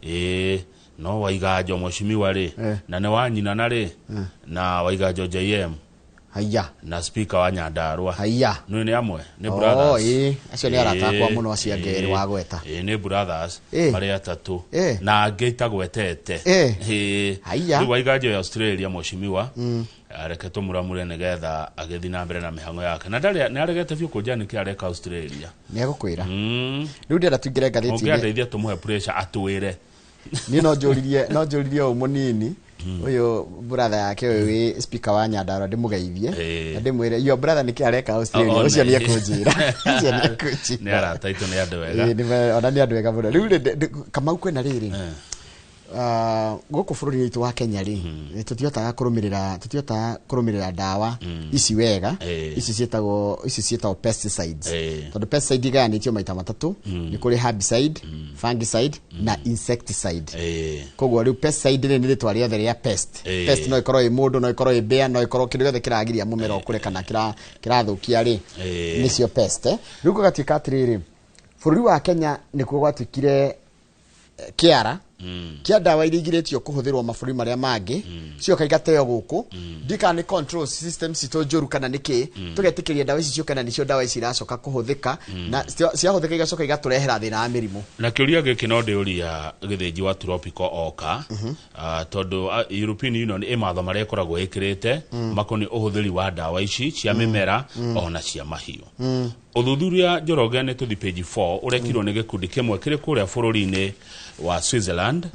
Ĩĩ, no Waiganjo mheshimiwa rĩ, na nĩ wa nyina na rĩ, na Waiganjo JM.
Haiya.
Na speaker wa Nyandarua.
Haiya.
Nĩ nĩ amwe, nĩ brothers.
Ĩĩ, acio nĩ arata akwa mũno acio angĩ erĩ wagweta.
Ĩĩ, nĩ brothers marĩ atatũ na angĩ itagwetete. Ĩĩ.
Haiya.
Rĩu Waiganjo ya Australia mheshimiwa, reke tũmũramure nĩgetha agĩthiĩ na mbere na mĩhang'o yake, na ndarĩ nĩ aregete biũ kũnjĩra nĩkĩ areka Australia.
Nĩ egũkwĩra. Rĩu ndĩrenda tũingĩre ngathĩti-inĩ.
Ũngĩandeithia tũmũhe pressure atwĩre.
Niĩ no njũririe ũyũ mũnini ũyũ brother yake ũyũ wĩ speaker wa Nyandarua, ndĩmũgeithie na ndĩmwĩre your brother nĩkĩ areka Australia. Ũcio nĩ ekũnjĩra. Ũcio nĩ ekũnjĩra.
Nĩ arata aitũ, nĩ andũ ega.
Ĩĩ, ona nĩ andũ ega mũno. Rĩu rĩ, Kamau, kwĩna rĩrĩ, gũkũ bũrũri witũ wa Kenya rĩ, tũtihotaga kũrũmĩrĩra ndawa ici wega, ici ciĩtagwo pesticides, tondũ pesticide igayanĩtio maita matatũ. Nĩ kũrĩ herbicide, fungicide na insecticide. Koguo rĩu pesticide rĩ, nĩ rĩtwa rĩothe rĩa pest. Pest no ĩkorwo ĩ mũndũ, no ĩkorwo ĩ mbĩa, no ĩkorwo kĩndũ gĩothe kĩragiria mũmera ũkũre kana kĩrathũkia rĩ, nĩcio pest. Rĩu gũgatuĩka atĩrĩrĩ, bũrũri wa Kenya nĩkuo gwatuĩkire kĩara kĩa ndawa iria igirĩtio kũhũthĩrwo mabũrũri marĩa mangĩ, cioka igateo gũkũ. Ndikana nĩ control system citũ njũru kana nĩkĩ, tũgetĩkĩria ndawa ici ciũke, na nĩcio ndawa ici iracoka kũhũthĩka, na ciahũthĩka igacoka igatũrehera thĩna wa mĩrimũ.
Na kĩũria gĩkĩ no ndĩũria gĩthĩnji wa tropical oka, tondũ European Union ĩ matho marĩa ĩkoragwo ĩkĩrĩte makoniĩ ũhũthĩri wa ndawa ici cia mĩmera ona cia mahiũ. Ũthuthuria, Njoroge, nĩ tũthi page 4, ũrekirwo nĩ gĩkundi kĩmwe kĩrĩ kũrĩa bũrũri-inĩ wa Switzerland,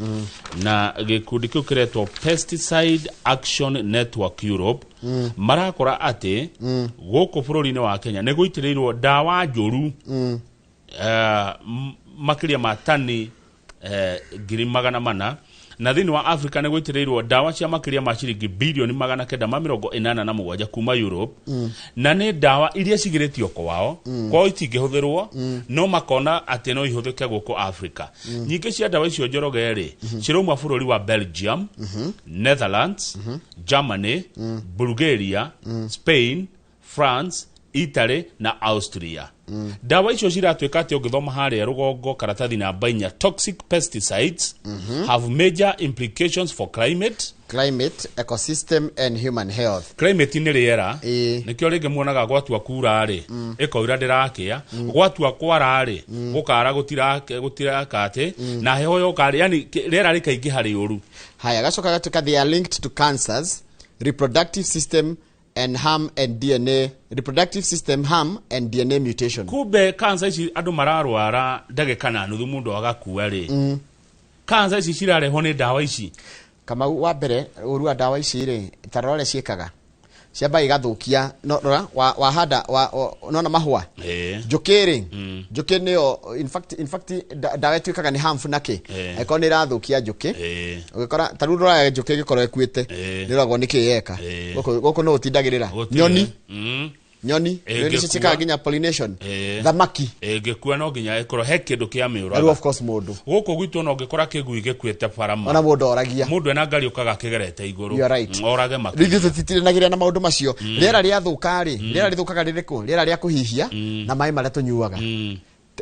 na gĩkundi kĩu kĩretwo Pesticide Action Network Europe. Marakora atĩ gũkũ bũrũri-inĩ wa Kenya nĩ gũitĩrĩirwo ndawa njũru makĩria ma tani 400,000, na thĩinĩ wa Africa nĩ gũitĩrĩirwo ndawa cia makĩria ma ciringi 987 bilioni kuma Europe, na nĩ ndawa iria cigirĩtio kwao, kwao itingĩhũthĩrwo, no makona atĩ no ihũthĩke gũkũ Africa. Nyingĩ cia ndawa icio, Njoroge rĩ, cirauma bũrũri wa Belgium, Netherlands, Germany, Bulgaria, Spain, France, Italy na Austria. Ndawa icio ciratuĩka atĩ ũngĩthoma harĩa rũgongo karatathi namba 4, toxic pesticides have major implications for climate,
climate, ecosystem and human health.
Climate nĩ rĩera. Nĩkĩo rĩngĩ muonaga gwatua kura rĩ, ĩkoira ndĩrakĩa, gwatua kwara rĩ, gũkara gũtiraka atĩ na heho yoka rĩ, yani rĩera rĩkaingĩha rĩũru.
Haya, gacoka gatuĩka they are linked to cancers, reproductive system and harm and DNA, reproductive system harm and DNA mutation.
Kumbe kansa ici andũ mararwara ndagĩka na nuthu mũndũ agakua rĩ, kansa ici cirarehwo nĩ ndawa ici.
Kamau, wa mbere, ũru wa ndawa ici rĩ, ta rora ũrĩa ciĩkaga, ciambaga igathũkia. No rora wahanda nona mahũa, njũkĩ rĩ, njũkĩ nĩyo in fact ndawa ĩtuĩkaga nĩ harmful na kĩ, angĩkorwo nĩ ĩrathũkia njũkĩ. Ũgĩkora ta rĩu rora njũkĩ ĩgĩkorwo ĩkuĩte, nĩ ũragwo nĩ kĩ yeka. Gũkũ no ũtindagĩrĩra
Gũtirĩ.
Nyoni, nyoni
Ĩngĩkua.
nĩcio ciĩkaga nginya pollination, thamaki.
Ĩngĩkua no nginya ĩkorwo he kĩndũ kĩa
Na rĩu
mĩũraga.
Of course mũndũ.
Gũkũ gwitũ no ũngĩkora kĩgui gĩkuĩte barama,
ona mũndũ oragia.
Mũndũ ena ngari ũkaga akĩgerete igũrũ.
You are right.
Orage
Rĩu
makĩria.
ithuĩ tũtitindanagĩrĩra na maũndũ macio. Rĩera rĩathũka rĩ, rĩera rĩthũkaga rĩrĩkũ? Rĩera rĩa kũhihia na maĩ marĩa tũnyuaga.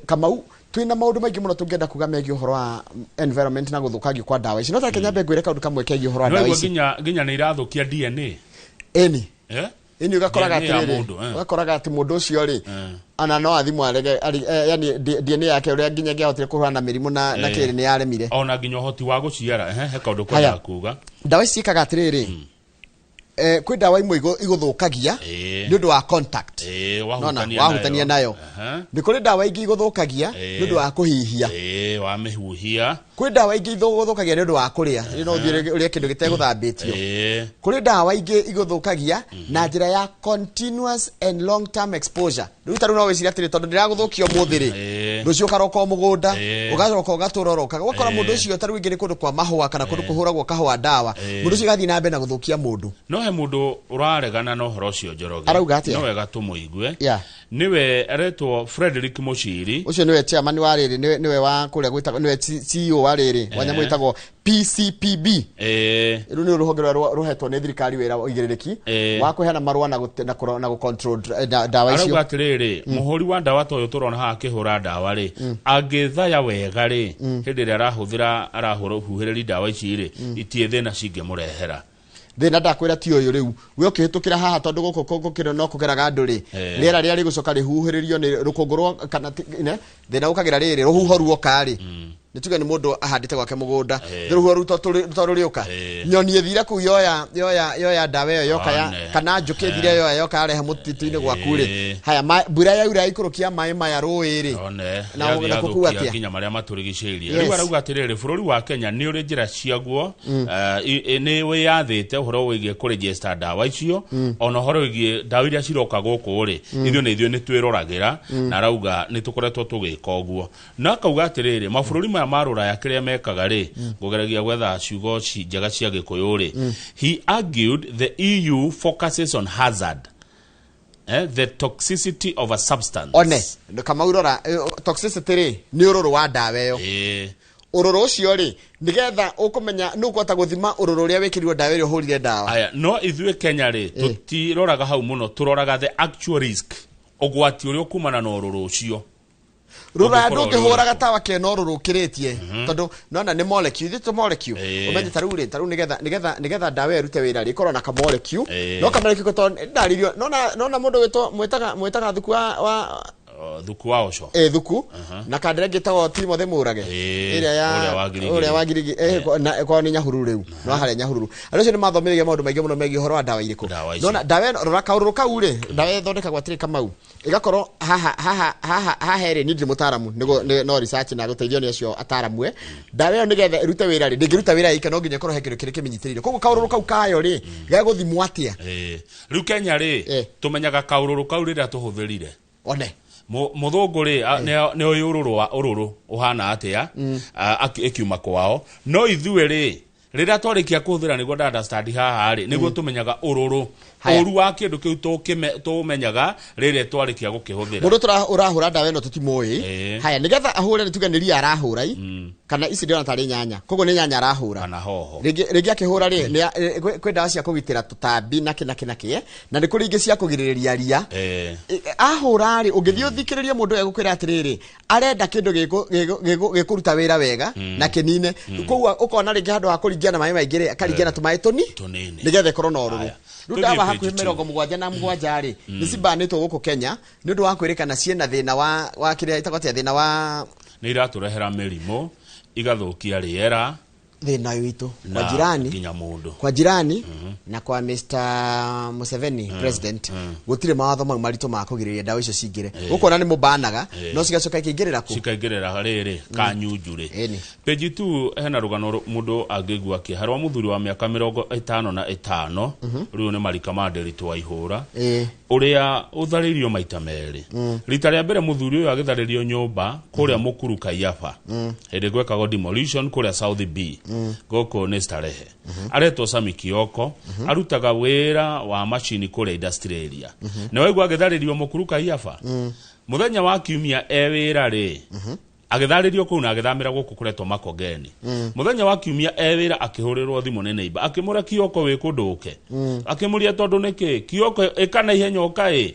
Kamau, twĩna maũndũ maingĩ mũno tũngĩenda kuga megiĩ ũhoro wa environment na gũthũkangio kwa ndawa ici, no tareke nyambe ngwĩre kaũndũ kamwe kegiĩ ũhoro wa
No
ndawa
iguo
ici.
Nginya nĩ irathũkia DNA.
Ĩni.
Eh?
Ĩni, ũgakoraga
DNA ya
atĩrĩrĩ,
mũndũ, eh.
ũgakoraga atĩ mũndũ ũcio rĩ, ana no athimwo arege, yani DNA yake ũrĩa nginya ĩngĩahotire kũhũrana na mĩrimũ na kĩrĩ nĩ yaremire.
Ona nginya ũhoti wa gũciara, he kaũndũ
Haya.
kwendaga kuga.
Ndawa ici ciĩkaga atĩrĩrĩ, kwĩ ndawa imwe igũthũkagia nĩ ũndũ wa contact. Nona,
wahutania
wahutania nayo. Nĩ kũrĩ ndawa ingĩ igũthũkagia nĩ ũndũ wa kũhihia.
Wamĩhuhia.
Kwĩ ndawa ingĩ igũthũkagia nĩ ũndũ wa kũrĩa. Rĩu no ũthiĩ ũrĩe kĩndũ gĩtegũthambĩtio. Kũrĩ ndawa ingĩ igũthũkagia na njĩra ya continuous and long term exposure. Rĩu ta rĩu no wĩcirie atĩrĩ, tondũ ndĩragũthũkia ũmũthĩ rĩ, rũciũ ũkaroka o mũgũnda, ũgacoka ũgatũroroka, ũgakora mũndũ ũcio ta rĩu ingĩ nĩ kũndũ kwa mahũa kana kũndũ kũhũragwo kahũa ndawa, mũndũ ũcio gathiĩ na mbere na gũthũkia mũndũ.
No he mũndũ ũraregana na ũhoro ũcio, Njoroge.
Arauga atĩa?
No wega tũmũigue. Nĩwe aretwo Frederick Mushiri.
Ũcio nĩwe chairman wa rĩrĩ, nĩwe wa kũrĩa gwĩtagwo, nĩwe CEO wa rĩrĩ wa nyamũ ĩtagwo PCPB. Rĩu nĩ rũhonge rũrĩa rũhetwo nĩ thirikari wĩra ũigĩrĩrĩki wa kũheana marũa na na gũ control ndawa
Arauga
icio.
Atĩrĩrĩ, mũhũri wa ndawa ta ũyũ tũrona haha akĩhũra ndawa rĩ, angĩthaya wega rĩ, hĩndĩ ĩrĩa arahũthĩra, arahũra huhĩrĩri ndawa ici rĩ, itirĩ thĩna cingĩmũrehera.
Thĩna ndakwĩra ti ũyũ rĩu we ũkĩhĩtũkĩra haha, tondũ gũkũ gũkĩrĩ no kũgeraga andũ rĩ, rĩera rĩrĩa rĩgũcoka rĩhuhĩrĩrio nĩ rũkũngũ rwa kana ne thĩna ũkagĩra rĩrĩ rũhuho ruoka rĩ, nĩ tuge nĩ mũndũ ahandĩte gwake mũgũnda, rũhuho rũu to rũrĩũka, nyoni ĩthire kũu yoya ndawa ĩyo yoka ya kana njũkĩ ĩthire yoya yoka yarehe mũtitũ-inĩ gwaku rĩ, haya mbura yaura yaikũrũkia maĩ maya rũĩ rĩ,
one
na
yathiĩ
kũkua
yathũkia
atĩa?
Nginya marĩa matũrigicĩirie.
Yes.
Rĩu arauga atĩrĩrĩ, bũrũri wa Kenya nĩ ũrĩ njĩra ciaguo, nĩ wĩyathĩte ũhoro wĩgiĩ kũregister ndawa icio, ona ũhoro wĩgiĩ ndawa iria ciroka gũkũ rĩ, ithuĩ nĩ twĩroragĩra. Na arauga nĩ tũkoretwo tũgĩka ũguo, na akauga atĩrĩrĩ, mabũrũri maya ma rũraya kĩrĩa mekaga rĩ, ngũgeragia gwetha ciugo njega cia Gĩkũyũ rĩ, he argued the EU focuses on hazard, the toxicity of a substance.
One Kamau, rora, toxicity rĩ nĩ ũrũrũ wa ndawa ĩyo. Ũrũrũ ũcio rĩ, nĩgetha ũkũmenya nĩ ũkũhota gũthima ũrũrũ ũrĩa wĩkĩrirwo ndawa ĩrĩa ũhũrire ndawa.
Aya, no ithuĩ Kenya rĩ, tũtiroraga hau mũno, tũroraga the actual risk, ũgwati ũrĩa ũkumana na ũrũrũ ũcio.
Rũraya
Ũngĩkorwo
ndũngĩhũra
ũrĩ
gatawa kena ũrũrũ ũkĩrĩtie, tondũ nona nĩ molecule, ithuĩ tũ molecule. Ũmenye ta rĩu rĩ, ta rĩu nĩgetha ndawa ĩyo ĩrute wĩra rĩ, ĩkorwo na kamolecule, no kamolecule tondũ ndarĩrio nona mũndũ wĩtwo mwĩtaga thuku wa
Thuku wa ũco.
Thuku na kandere ngĩtagwo Timothy Mũrage, ĩrĩa ya
ũrĩa wa Girigiri.
Ũrĩa wa Girigiri, kwao nĩ Nyahururu rĩu, no harĩa Nyahururu andũ acio nĩ mathomithagia maũndũ maingĩ mũno megiĩ ũhoro wa ndawa irĩkũ.
Ndawa ici.
Nona ndawa ĩno, rora kaũrũrũ kau rĩ, ndawa ĩthondekagwo atĩrĩ Kamau, ĩgakorwo haha haha haha haha ĩrĩ, niĩ ndirĩ mũtaaramu, no research na gũteithio nĩ acio ataaramu, ndawa ĩyo nĩgetha ĩrute wĩra rĩ, ndĩngĩruta wĩra ĩika, no nginya ĩkorwo he kĩndũ kĩrĩa kĩmĩnyitĩrĩire, koguo kaũrũrũ kau kayo rĩ, gegũthimwo atĩa?
Rĩu Kenya rĩ, tũmenyaga kaũrũrũ kau rĩrĩa tũhũthĩrire.
One.
Mũthũngũ rĩ, nĩ ũĩ ũrũrũ wa ũrũrũ ũhana atĩa, ĩkiuma kwao, no ithuĩ rĩ, rĩrĩa twarĩkia kũhũthĩra nĩguo nda understand haha rĩ, nĩguo tũmenyaga ũrũrũ.
Haya.
Ũru wa kĩndũ kĩu tũmenyaga rĩrĩa twarĩkia gũkĩhũthĩra.
Mũndũ ũrahũra ndawa ĩno tũtimũĩ. Haya, nĩgetha ahũre, nĩ tuge nĩ ria arahũra i, kana ici ndĩrona tarĩ nyanya, koguo nĩ nyanya arahũra
kana hoho.
Rĩngĩ akĩhũra rĩ, kwĩ ndawa cia kũgitĩra tũtambi na kĩ na kĩ na kĩ, na nĩ kũrĩ ingĩ cia kũgirĩrĩria ria. Ahũra rĩ, ũngĩthiĩ ũthikĩrĩrie mũndũ ũyũ egũkwĩra atĩrĩrĩ, arenda kĩndũ gĩkũruta wĩra wega na kĩnine. Koguo ũkona rĩngĩ handũ ha kũringia na maĩ maingĩ rĩ, akaringia na tũmaĩ tũni
tũnini
nĩgetha ĩkorwo na ũrũrũ. Rĩu
Tũthiĩ
ndawa
page
hakuhĩ
two.
77 rĩ, nĩ cimbanĩtwo gũkũ Kenya nĩ ũndũ wa kwĩrĩkana ciĩna thĩna wa kĩrĩa ĩtagwo atĩa, thĩna wa
Nĩ iratũrehera mĩrimũ, igathũkia rĩera.
Thĩna witũ
na
kwa jirani
nginya mũndũ.
Kwa jirani na kwa Mr Museveni, president, gũtirĩ mawatho mau maritũ ma kũgirĩrĩria ndawa icio cingĩre. Ũkona nĩ mũbanaga, no cigacoka ikĩingĩrĩra kũ?
Cikaingĩrĩra rĩrĩ kanyunjurĩ.
Ĩni.
Page 2 hena rũgano mũndũ angĩigua kĩeha rwa mũthuri wa mĩaka 55, rĩu nĩ marika ma Ndĩritũ wa ihũra, ũrĩa ũtharĩirio maita merĩ. Rita rĩa mbere mũthuri ũyũ agĩtharĩrio nyũmba kũrĩa Mũkuru Kaiyaba, hĩndĩ gwekagwo demolition kũrĩa South B. Gũkũ nĩ Starehe. Aretwo Sami Kioko, arutaga wĩra wa macini kũrĩa industrial area. Na waigua agĩtharĩrio Mũkuru Kaiyaba mũthenya wa kiumia e wĩra rĩ, agĩtharĩrio kũu na agĩthamĩra gũkũ kũretwo Makongeni. Mũthenya wa kiumia e wĩra akĩhũrĩrwo thimũ nĩ neighbor, akĩmũra, "Kioko, wĩ kũndũ ũke?" Akĩmũria, "Tondũ nĩkĩ Kioko? Ĩka na ihenya ũka ĩ,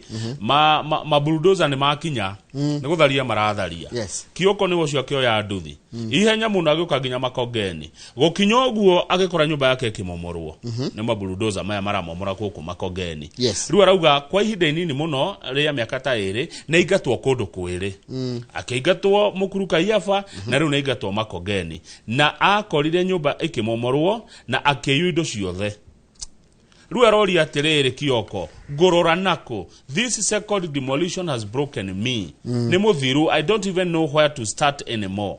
ma bulldozer nĩ makinya, nĩ gũtharia maratharia." Kioko nĩ ũcio akĩoya nduthi ihenya mũno, agĩũka nginya Makongeni. Gũkinya ũguo agĩkora nyũmba yake ĩkĩmomorwo nĩ mabulldozer maya maramomora gũkũ Makongeni. Rĩu arauga kwa ihinda inini mũno rĩa mĩaka ta 2 nĩ aingatwo kũndũ kwĩrĩ. Akĩingatwo Mũkuru Kaiyaba, na rĩu nĩ aingatwo Makongeni, na akorire nyũmba ĩkĩmomorwo na akĩiywo indo ciothe. Rĩu aroria atĩrĩrĩ, Kioko, ngũrora nako, this second demolition has broken me. Nĩ mũthiru, I don't even know where to start anymore.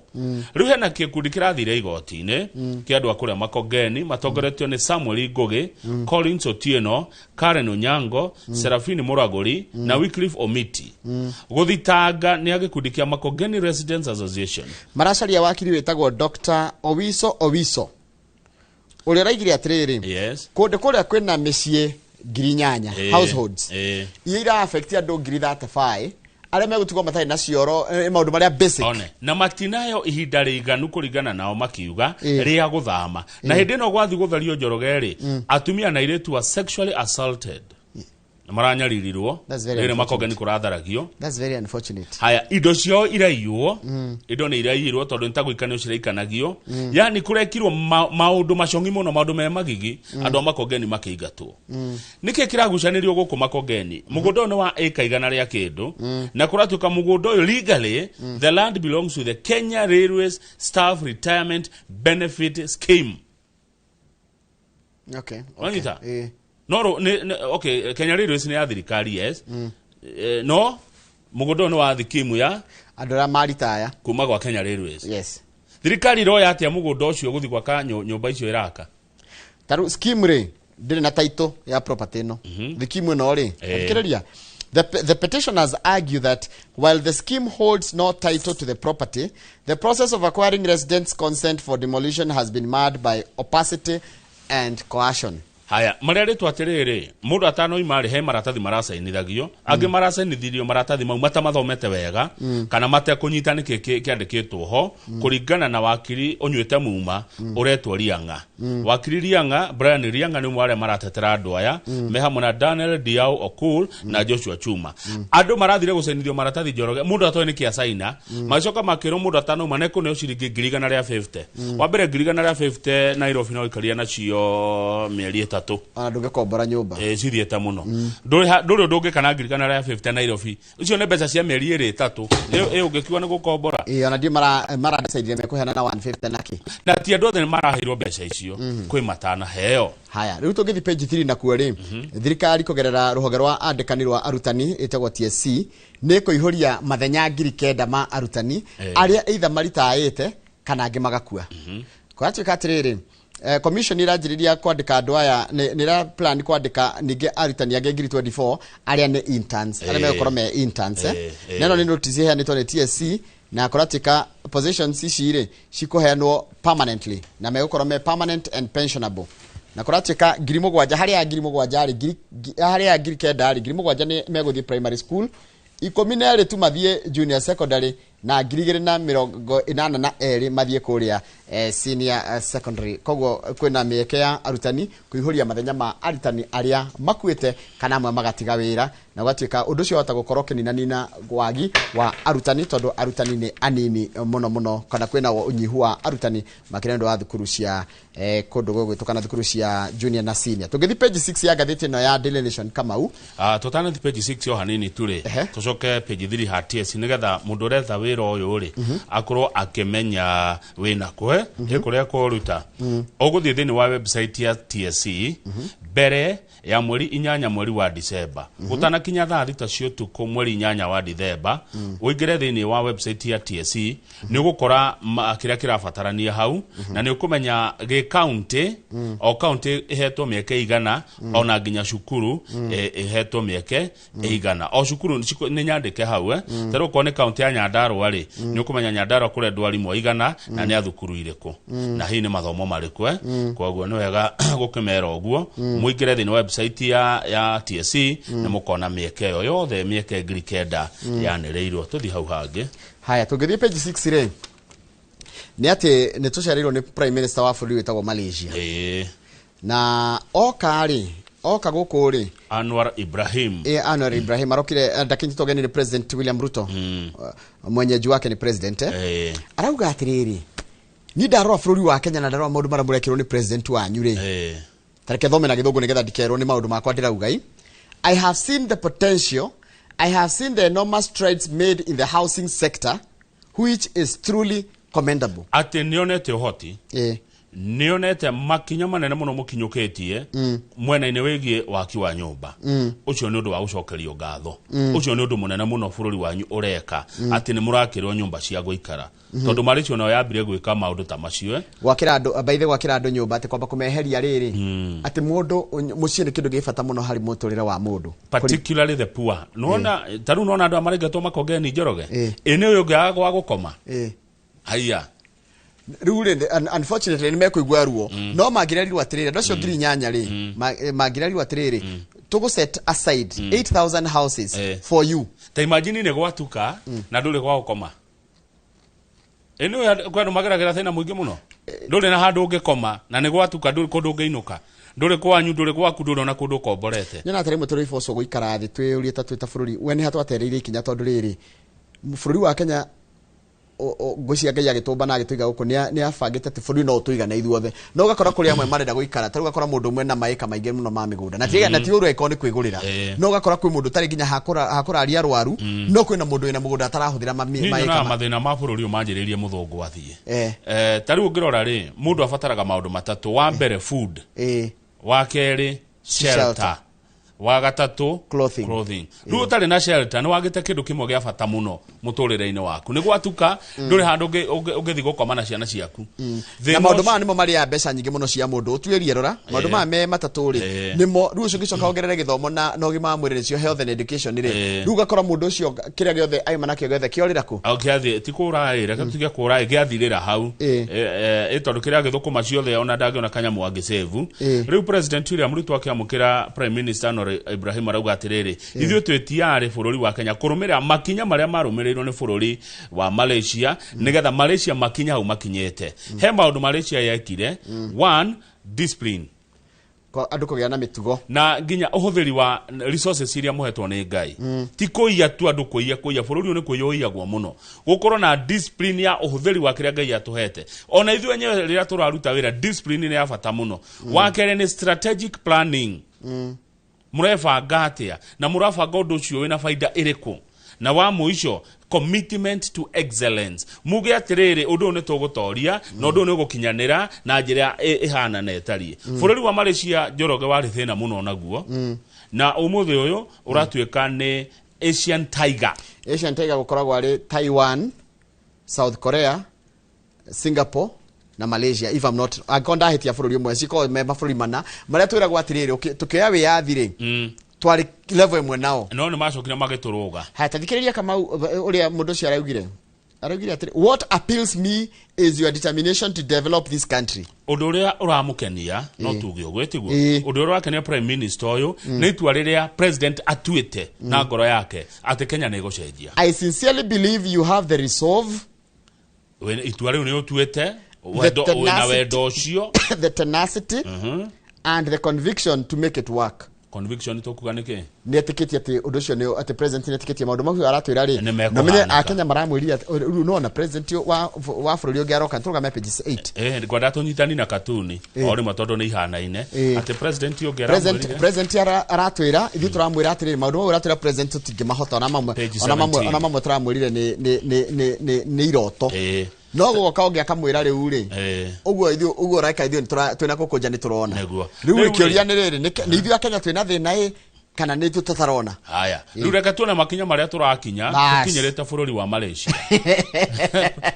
Rĩu hena gĩkundi kĩrathire igoti-inĩ kĩa andũ a kũrĩa Makongeni matongoretio nĩ Samuel Ngũgĩ, Collins Otieno, Karen Onyango, Serafini Muragũri na Wycliffe Omiti, gũthitanga nĩ a gĩkundi kĩa Makongeni Residents Association.
Maracaria wakiri wĩtagwo Dr Owiso Owiso, ũrĩa ũraigire atĩrĩrĩ, kũndũ kũrĩa kwĩna mĩciĩ 8,000, households iria ira affect andũ 35,000 arĩa megũtigwo matarĩ na cioro, maũndũ marĩa basic.
One na matinayo ihinda rĩiganu kũringana nao makiuga rĩa gũthama na hĩndĩ ĩno gwathi gũtherio Njoroge rĩ, atumia na airĩtu are sexually assaulted na maranyaririrwo.
That's very
Rĩrĩ
unfortunate.
Makongeni kũratharagio.
That's very unfortunate.
Haya, indo ciao iraiywo, indo nĩ iraiyirwo tondũ nĩ ta gũikanio ciraikanagio. Yani kũrekirwo maũndũ macongi mũno, maũndũ me magigi. Andũ a Makongeni makĩingatwo. Nĩkĩ kĩragucanĩrio gũkũ Makongeni? Mũgũnda ũyũ nĩ wa ĩka 100 rĩa kĩndũ, na kũratuĩka mũgũnda ũyũ legally the land belongs to the Kenya Railways Staff Retirement Benefit Scheme. Wanyita? No okay, Kenya Railways nĩ ya thirikari, yes. No mũgũnda ũyũ nĩ wa thikimu ya
andũ arĩa maritaya
kuma gwa Kenya Railways. Thirikari iroya atĩa mũgũnda ũcio gũthiĩ gwaka nyũmba icio ĩraka?
Tarĩu scheme rĩ ndĩrĩ na title ya property ĩno, scheme ĩno rĩ. Thikĩrĩria. The petitioners argue that while the scheme holds no title to the property, the process of acquiring residents' consent for demolition has been marred by opacity and coercion.
Haya, marerĩtwo atĩrĩrĩ, mũndũ atanoima rĩ, he maratathi maracainithagio, angĩ maracainithirio maratathi mau matamathomete wega kana matekũnyita nĩkĩ kĩandĩkĩtwo ho, kũringana na wakiri ũnyuĩte muma ũretwo Riang'a. Wakiri Riang'a, Brian Riang'a, nĩ ũmwe wa arĩa maratetera andũ aya, me hamwe na Daniel Diao Okul na Joshua Chuma. Andũ marathire gũcainithio maratathi Njoroge mũndũ atoĩ nĩkĩ acaina, magĩcoka makĩrwo mũndũ atanauma nĩekũneo ciringi 150,000. Wa mbere, 150,000 Nairobi no ikaria nacio mĩeri 3.
Ona ndũngĩkombora nyũmba.
Cithiĩte mũno. Ndũrĩ ũndũ ũngĩka na 150,000 Nairobi. Icio nĩ mbeca cia mĩeri 2 3. Ĩ ũngĩkiuga nĩ gũkombora.
Ĩ ona ndiũ mara decide mekũheana na 150 naki.
Na ti andũ othe nĩ maraheirwo mbeca icio, kwĩ matanaheo.
Haya, rĩu tũngĩthiĩ page 3 nakuo rĩ, thirikari kũgerera rũhonge rwa andĩkani rwa arutani ĩtagwo TSC nĩ kũihũria mathenya 9,000 ma arutani arĩa either maritaĩte kana angĩ magakua. Kũratuĩka atĩrĩrĩ, commission iranjĩrĩria kwandĩka andũ aya, nĩ ĩra plan kwandĩka ningĩ arutani angĩ 24,000 arĩa nĩ interns, arĩa megũkorwo me interns. Neno nĩ notice ĩheanĩtwo nĩ TSC, na kũratuĩka positions ici rĩ cikũheanwo permanently na megũkorwo me permanent and pensionable, na kũratuĩka 7,000 harĩa ya 7,000 rĩ, harĩa ya 9,000 rĩ, 7,000 nĩ megũthiĩ primary school, 12 tu mathiĩ junior secondary, na 2,082 mathiĩ kũrĩa senior secondary. Koguo kwĩna mĩeke ya arutani kũihũria mathenya ma arutani arĩa makuĩte kana amwe magatiga wĩra, na gũgatuĩka ũndũ ũcio wahota gũkorwo ũkĩninanina wagi wa arutani, tondũ arutani nĩ anini mũno mũno, kana kwĩna ũnyihu wa arutani makĩria nĩ ũndũ wa thukuru cia kũndũ gũgwĩtwo kana thukuru cia junior na senior. Tũngĩthiĩ page 6 ya ngathĩti ĩno ya Daily Nation, Kamau.
Tũtanathiĩ page 6 o hanini tu rĩ, tũcoke page 3 ha TSC nĩgetha mũndũ ũretha wĩra ũyũ rĩ akorwo akĩmenya wĩna kwe ĩ kũrĩa kũruta. Ũgũthiĩ thĩinĩ wa website ya TSC mbere ya mweri 8 mweri wa Disemba, gũtanakinya thaa 6 cia ũtukũ mweri 8 wa Dithemba, ũingĩre thĩinĩ wa website ya TSC, nĩ ũgũkora kĩrĩa kĩrabatarania hau, na nĩ ũkũmenya gĩ county, o county ĩhetwo mĩeke igana, ona nginya cukuru ĩhetwo mĩeke ĩigana, o cukuru nĩ nyandĩke hau. Ta rĩu okorwo nĩ county ya Nyandarua rĩ, nĩ ũkũmenya Nyandarua kũrendwo arimũ aigana na nĩ a thukuru irĩkũ na hihi nĩ mathomo marĩkũ. Koguo nĩ wega gũkĩmera ũguo, mũingĩre thĩinĩ wa website ya TSC na mũkona mĩeke ĩyo yothe, mĩeke 9,000 yanĩrĩirwo. Tũthiĩ hau hangĩ.
Haya, tũngĩthiĩ page 6 rĩ, nĩ atĩ nĩ tũcereirwo nĩ prime minister wa bũrũri wĩtagwo Malaysia, na oka rĩ, oka gũkũ rĩ,
Anwar Ibrahim.
Anwar Ibrahim arokire, ndakinyitwo ũgeni nĩ President William Ruto. Mwenyeji wake nĩ president. Arauga atĩrĩrĩ, niĩ ndarora bũrũri wa Kenya na ndarora maũndũ marĩa mũrekĩrwo nĩ president wanyu rĩ, tareke thome na gĩthũngũ nĩgetha ndikerwo nĩ maũndũ makwa ndĩrauga i. I have seen the potential. I have seen the enormous strides made in the housing sector, which is truly commendable.
Atĩ nĩonete ũhoti, Nĩonete makinya manene mũno mũkinyũkĩtie mwena-inĩ wĩgiĩ waki wa nyũmba. Ũcio nĩ ũndũ wa gũcokerio ngatho. Ũcio nĩ ũndũ mũnene mũno bũrũri wanyu ũreka, atĩ nĩ mũrakĩrwo nyũmba cia gũikara, tondũ Malaysia nayo yambire gwĩka maũndũ ta macio, eh.
Gwakĩra andũ baithe, gwakĩra andũ nyũmba, atĩ kwamba kũmeheria rĩrĩ, atĩ mũndũ mũciĩ nĩ kĩndũ gĩ bata mũno harĩ mũtũrĩre wa mũndũ.
Particularly the poor. Nona ta rĩu nona andũ arĩa maraingatwo Makongeni, Njoroge, ĩ nĩ ũyũ ũngĩaga gwa gũkoma. Haiya.
Rĩu rĩ, unfortunately nĩ mekũigua ruo, no mangĩrerirwo atĩrĩrĩ, andũ acio 8,000 rĩ, mangĩrerirwo atĩrĩrĩ, tũgũ set aside 8000 houses for you.
Ta imagine nĩ gwatuka na ndũrĩ gwa gũkoma. Ĩ nĩ kwĩ andũ mageragĩra thĩna mũingĩ mũno, ndũrĩ na handũ ũngĩkoma na nĩ gwatuka, ndũrĩ kũndũ ũngĩinũka, ndũrĩ kwanyu, ndũrĩ gwaku, ndũrĩ ona kũndũ ũkomborete.
Nyona atĩ rĩmwe tũrĩ ibocwo gũikara thĩ twĩyũrie ta twĩ ta bũrũri we nĩ ha twatereire ikinya, tondũ rĩrĩ, bũrũri wa Kenya ngwĩciria Ngai agĩtũmba na agĩtũiga gũkũ nĩ abangĩte atĩ bũrũri no ũtũigane ithuothe, no ũgakora kũrĩ amwe marenda gũikara ta rĩu, ũgakora mũndũ ũmwe na maĩka maingĩ mũno ma mĩgũnda na ti na ti ũru angĩkorwo nĩ kwĩgũrĩra, no ũgakora kwĩ mũndũ ũtarĩ nginya hakũraria arwaru, no kwĩna mũndũ wĩna mũgũnda atarahũthĩra
Niĩ
maĩka
nyonaga mathĩna ma bũrũri ũyũ manjĩrĩirie mũthũngũ athiĩ. Ta rĩu ũngĩrora rĩ, mũndũ abataraga maũndũ matatũ: wa mbere food, wa kerĩ shelter,
Shelter.
Wa gatatũ
clothing.
Clothing. Rĩu ũtarĩ na shelter nĩ wagĩte kĩndũ kĩmwe gĩa bata mũno mũtũrĩre-inĩ waku. Nĩ gwatuka, ndũrĩ handũ ũngĩthiĩ gũkoma na ciana ciaku. Thĩna
Na maũndũ
ũcio-
maya nĩmo marĩaga mbeca nyingĩ mũno cia mũndũ. Ũtuĩrie, rora maũndũ maya me matatũ rĩ, nĩmo rĩu ũcio ũngĩcoka wongerere gĩthomo na ũgima wa mwĩrĩ, nĩcio health and education rĩ, rĩu ũgakora mũndũ ũcio kĩrĩa gĩothe aima nakĩo gĩothe kĩorĩra kũ?
Au, kĩathiĩ ti kũra ĩ, reke tuge kũra ĩ, gĩathirĩra hau. Ĩ tondũ kĩrĩa gĩthũkũma ciothe ona ndangĩona kanyamũ angĩsave. Rĩu President William Ruto akĩamũkĩra Prime Minister Anwar Ibrahim arauga atĩrĩrĩ, ithuĩ twĩ tiarĩ bũrũri wa Kenya kũrũmĩrĩra makinya marĩa marũmĩrĩirwo nĩ bũrũri wa Malaysia, nĩgetha Malaysia makinya hau makinyĩte. He maũndũ Malaysia yekire. One, discipline.
Andũ kũgĩa na mĩtugo.
Na nginya ũhũthĩri wa resources iria mũhetwo nĩ Ngai. Ti kũiya tu, andũ kũiya kũiya, bũrũri ũyũ nĩ kũiya ũiyagwo mũno. Gũkorwo na discipline ya ũhũthĩri wa kĩrĩa Ngai atũhete, ona ithuĩ enyewe rĩrĩa tũraruta wĩra, discipline nĩ ya bata mũno. Wa kerĩ nĩ strategic planning. Mũrebanga atĩa na mũrabanga ũndũ ũcio wĩna baida ĩrĩkũ? Na wa mũico, commitment to excellence. Muge atĩrĩrĩ, ũndũ ũyũ nĩ tũgũtoria na ũndũ ũyũ nĩ ũgũkinyanĩra na njĩra ĩhana na ĩtariĩ. Bũrũri wa Malaysia, Njoroge, warĩ thĩna mũno naguo, na ũmũthĩ ũyũ ũratuĩka nĩ Asian Tiger.
Asian Tiger gũkoragwo arĩ Taiwan, South Korea, Singapore na Malaysia, if I'm not, angĩkorwo ndahĩtia bũrũri ũmwe, cikoragwo me mabũrũri mana marĩa twĩragwo atĩrĩrĩ, tũkĩoya wĩyathi rĩ, twarĩ level ĩmwe nao.
No nĩ macokire magĩtũrũga.
Haya, tathikĩrĩria Kamau ũrĩa mũndũ ũcio araugire atĩrĩ, "What appeals me is your determination to develop this country."
Ũndũ ũrĩa ũramũkenia, no tuge ũguo tiguo?
Ĩĩ.
Ũndũ ũrĩa ũrakenia prime minister ũyũ nĩ itua rĩrĩa president atuĩte na ngoro yake atĩ Kenya nĩ ĩgũcenjia.
"I sincerely believe you have the resolve,"
Itua rĩu nĩ ũtuĩte wendo wĩna wendo ũcio,
"the tenacity and the conviction to make it work."
Conviction tũkuga nĩkĩ?
Nĩ etĩkĩtie atĩ ũndũ ũcio nĩ atĩ president nĩ etĩkĩtie maũndũ macio aratwĩra rĩ,
Nĩ
na menye
mekũhanĩka.
Akenya maramwĩrire atĩ- rĩu nona president wa bũrũri ũngĩ aroka tũrũgame pages 8.
Ngwenda tũnyitani na katuni o rĩmwe tondũ nĩ ihanaine, atĩ president ũngĩ
President
aramwĩrire
president aratwĩra, ithuĩ tũramwĩra atĩrĩrĩ, maũndũ mau aratwĩra president tũtingĩmahota, ona mamwe
Page
ona mamwe
17.
ona mamwe tũramwĩrire nĩ iroto, no gũgoka ũngĩ akamwĩra rĩu rĩ, ũguo ithuĩ ũguo ũreka, ithuĩ twĩna gũkũ nja nĩ tũrona.
Nĩguo.
Rĩu
Rĩu
rĩ, kĩũria nĩ rĩrĩ, nĩ ithuĩ Akenya twĩna thĩna ĩ, kana nĩ ithuĩ tũtarona?
Haya, rĩu reke tuone makinya marĩa tũrakinya.
Bas.
Tũkinyĩrĩte bũrũri wa Malaysia.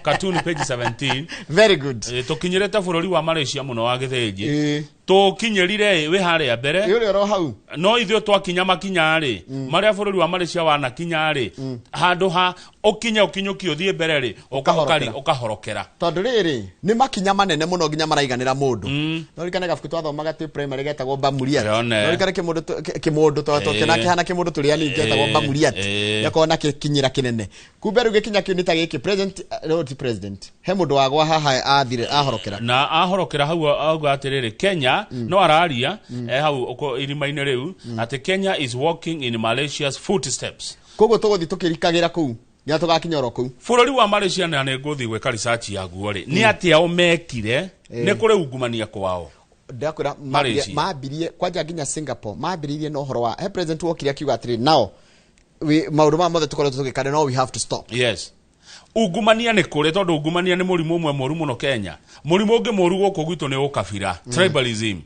Cartoon page 17.
Very good.
Tũkinyĩrĩte bũrũri wa Malaysia mũno wa gĩthĩnji. Tũkinyĩrire wĩ harĩa mbere.
Ĩ, ũrĩa oro hau.
No ithuĩ twakinya makinya rĩ, marĩa bũrũri wa Malaysia wanakinya rĩ, handũ ha ũkinye ũkinyũkie ũthiĩ mbere rĩ,
Ũkahorokera.
Ũkahorokera.
Tondũ rĩrĩ nĩ makinya manene mũno nginya maraiganĩra mũndũ. No ririkane gabuku twathomaga twĩ primary getagwo Bamuriat.
Ndĩrona.
No ririkane kĩmũndũ kĩmũndũ tondũ kĩhana kĩmũndũ tũrĩ anini getagwo Bamuriat. Gakoragwo na gĩkinyĩra kĩnene, kumbe rĩu gĩkinya kĩu nĩ ta gĩkĩ president, no ti president, he mũndũ wagwa haha athire ahorokera.
Na ahorokera hau auga atĩrĩrĩ, Kenya no araria e hau irima-inĩ rĩu atĩ Kenya is walking in Malaysia's footsteps.
Koguo tũgũthiĩ tũkĩrikagĩra kũu nginya tũgakinya oro kũu.
Bũrũri wa Malaysia, na nĩ ngũthiĩ gwĩka research yaguo rĩ, nĩ atĩa o mekire nĩ kũrĩ ungumania kwao?
Ndakwĩra,
Malaysia.
Mambirie kwanja nginya Singapore mambĩrĩirie na ũhoro wa he president wokire akiuga atĩrĩ, nao maũndũ maya mothe tũkoretwo tũgĩka, no we have to stop.
Yes. Ungumania nĩ kũrĩ, tondũ ungumania nĩ mũrimũ ũmwe mũru mũno Kenya. Mũrimũ ũngĩ mũru gũkũ gwitũ nĩ ũkabira, tribalism.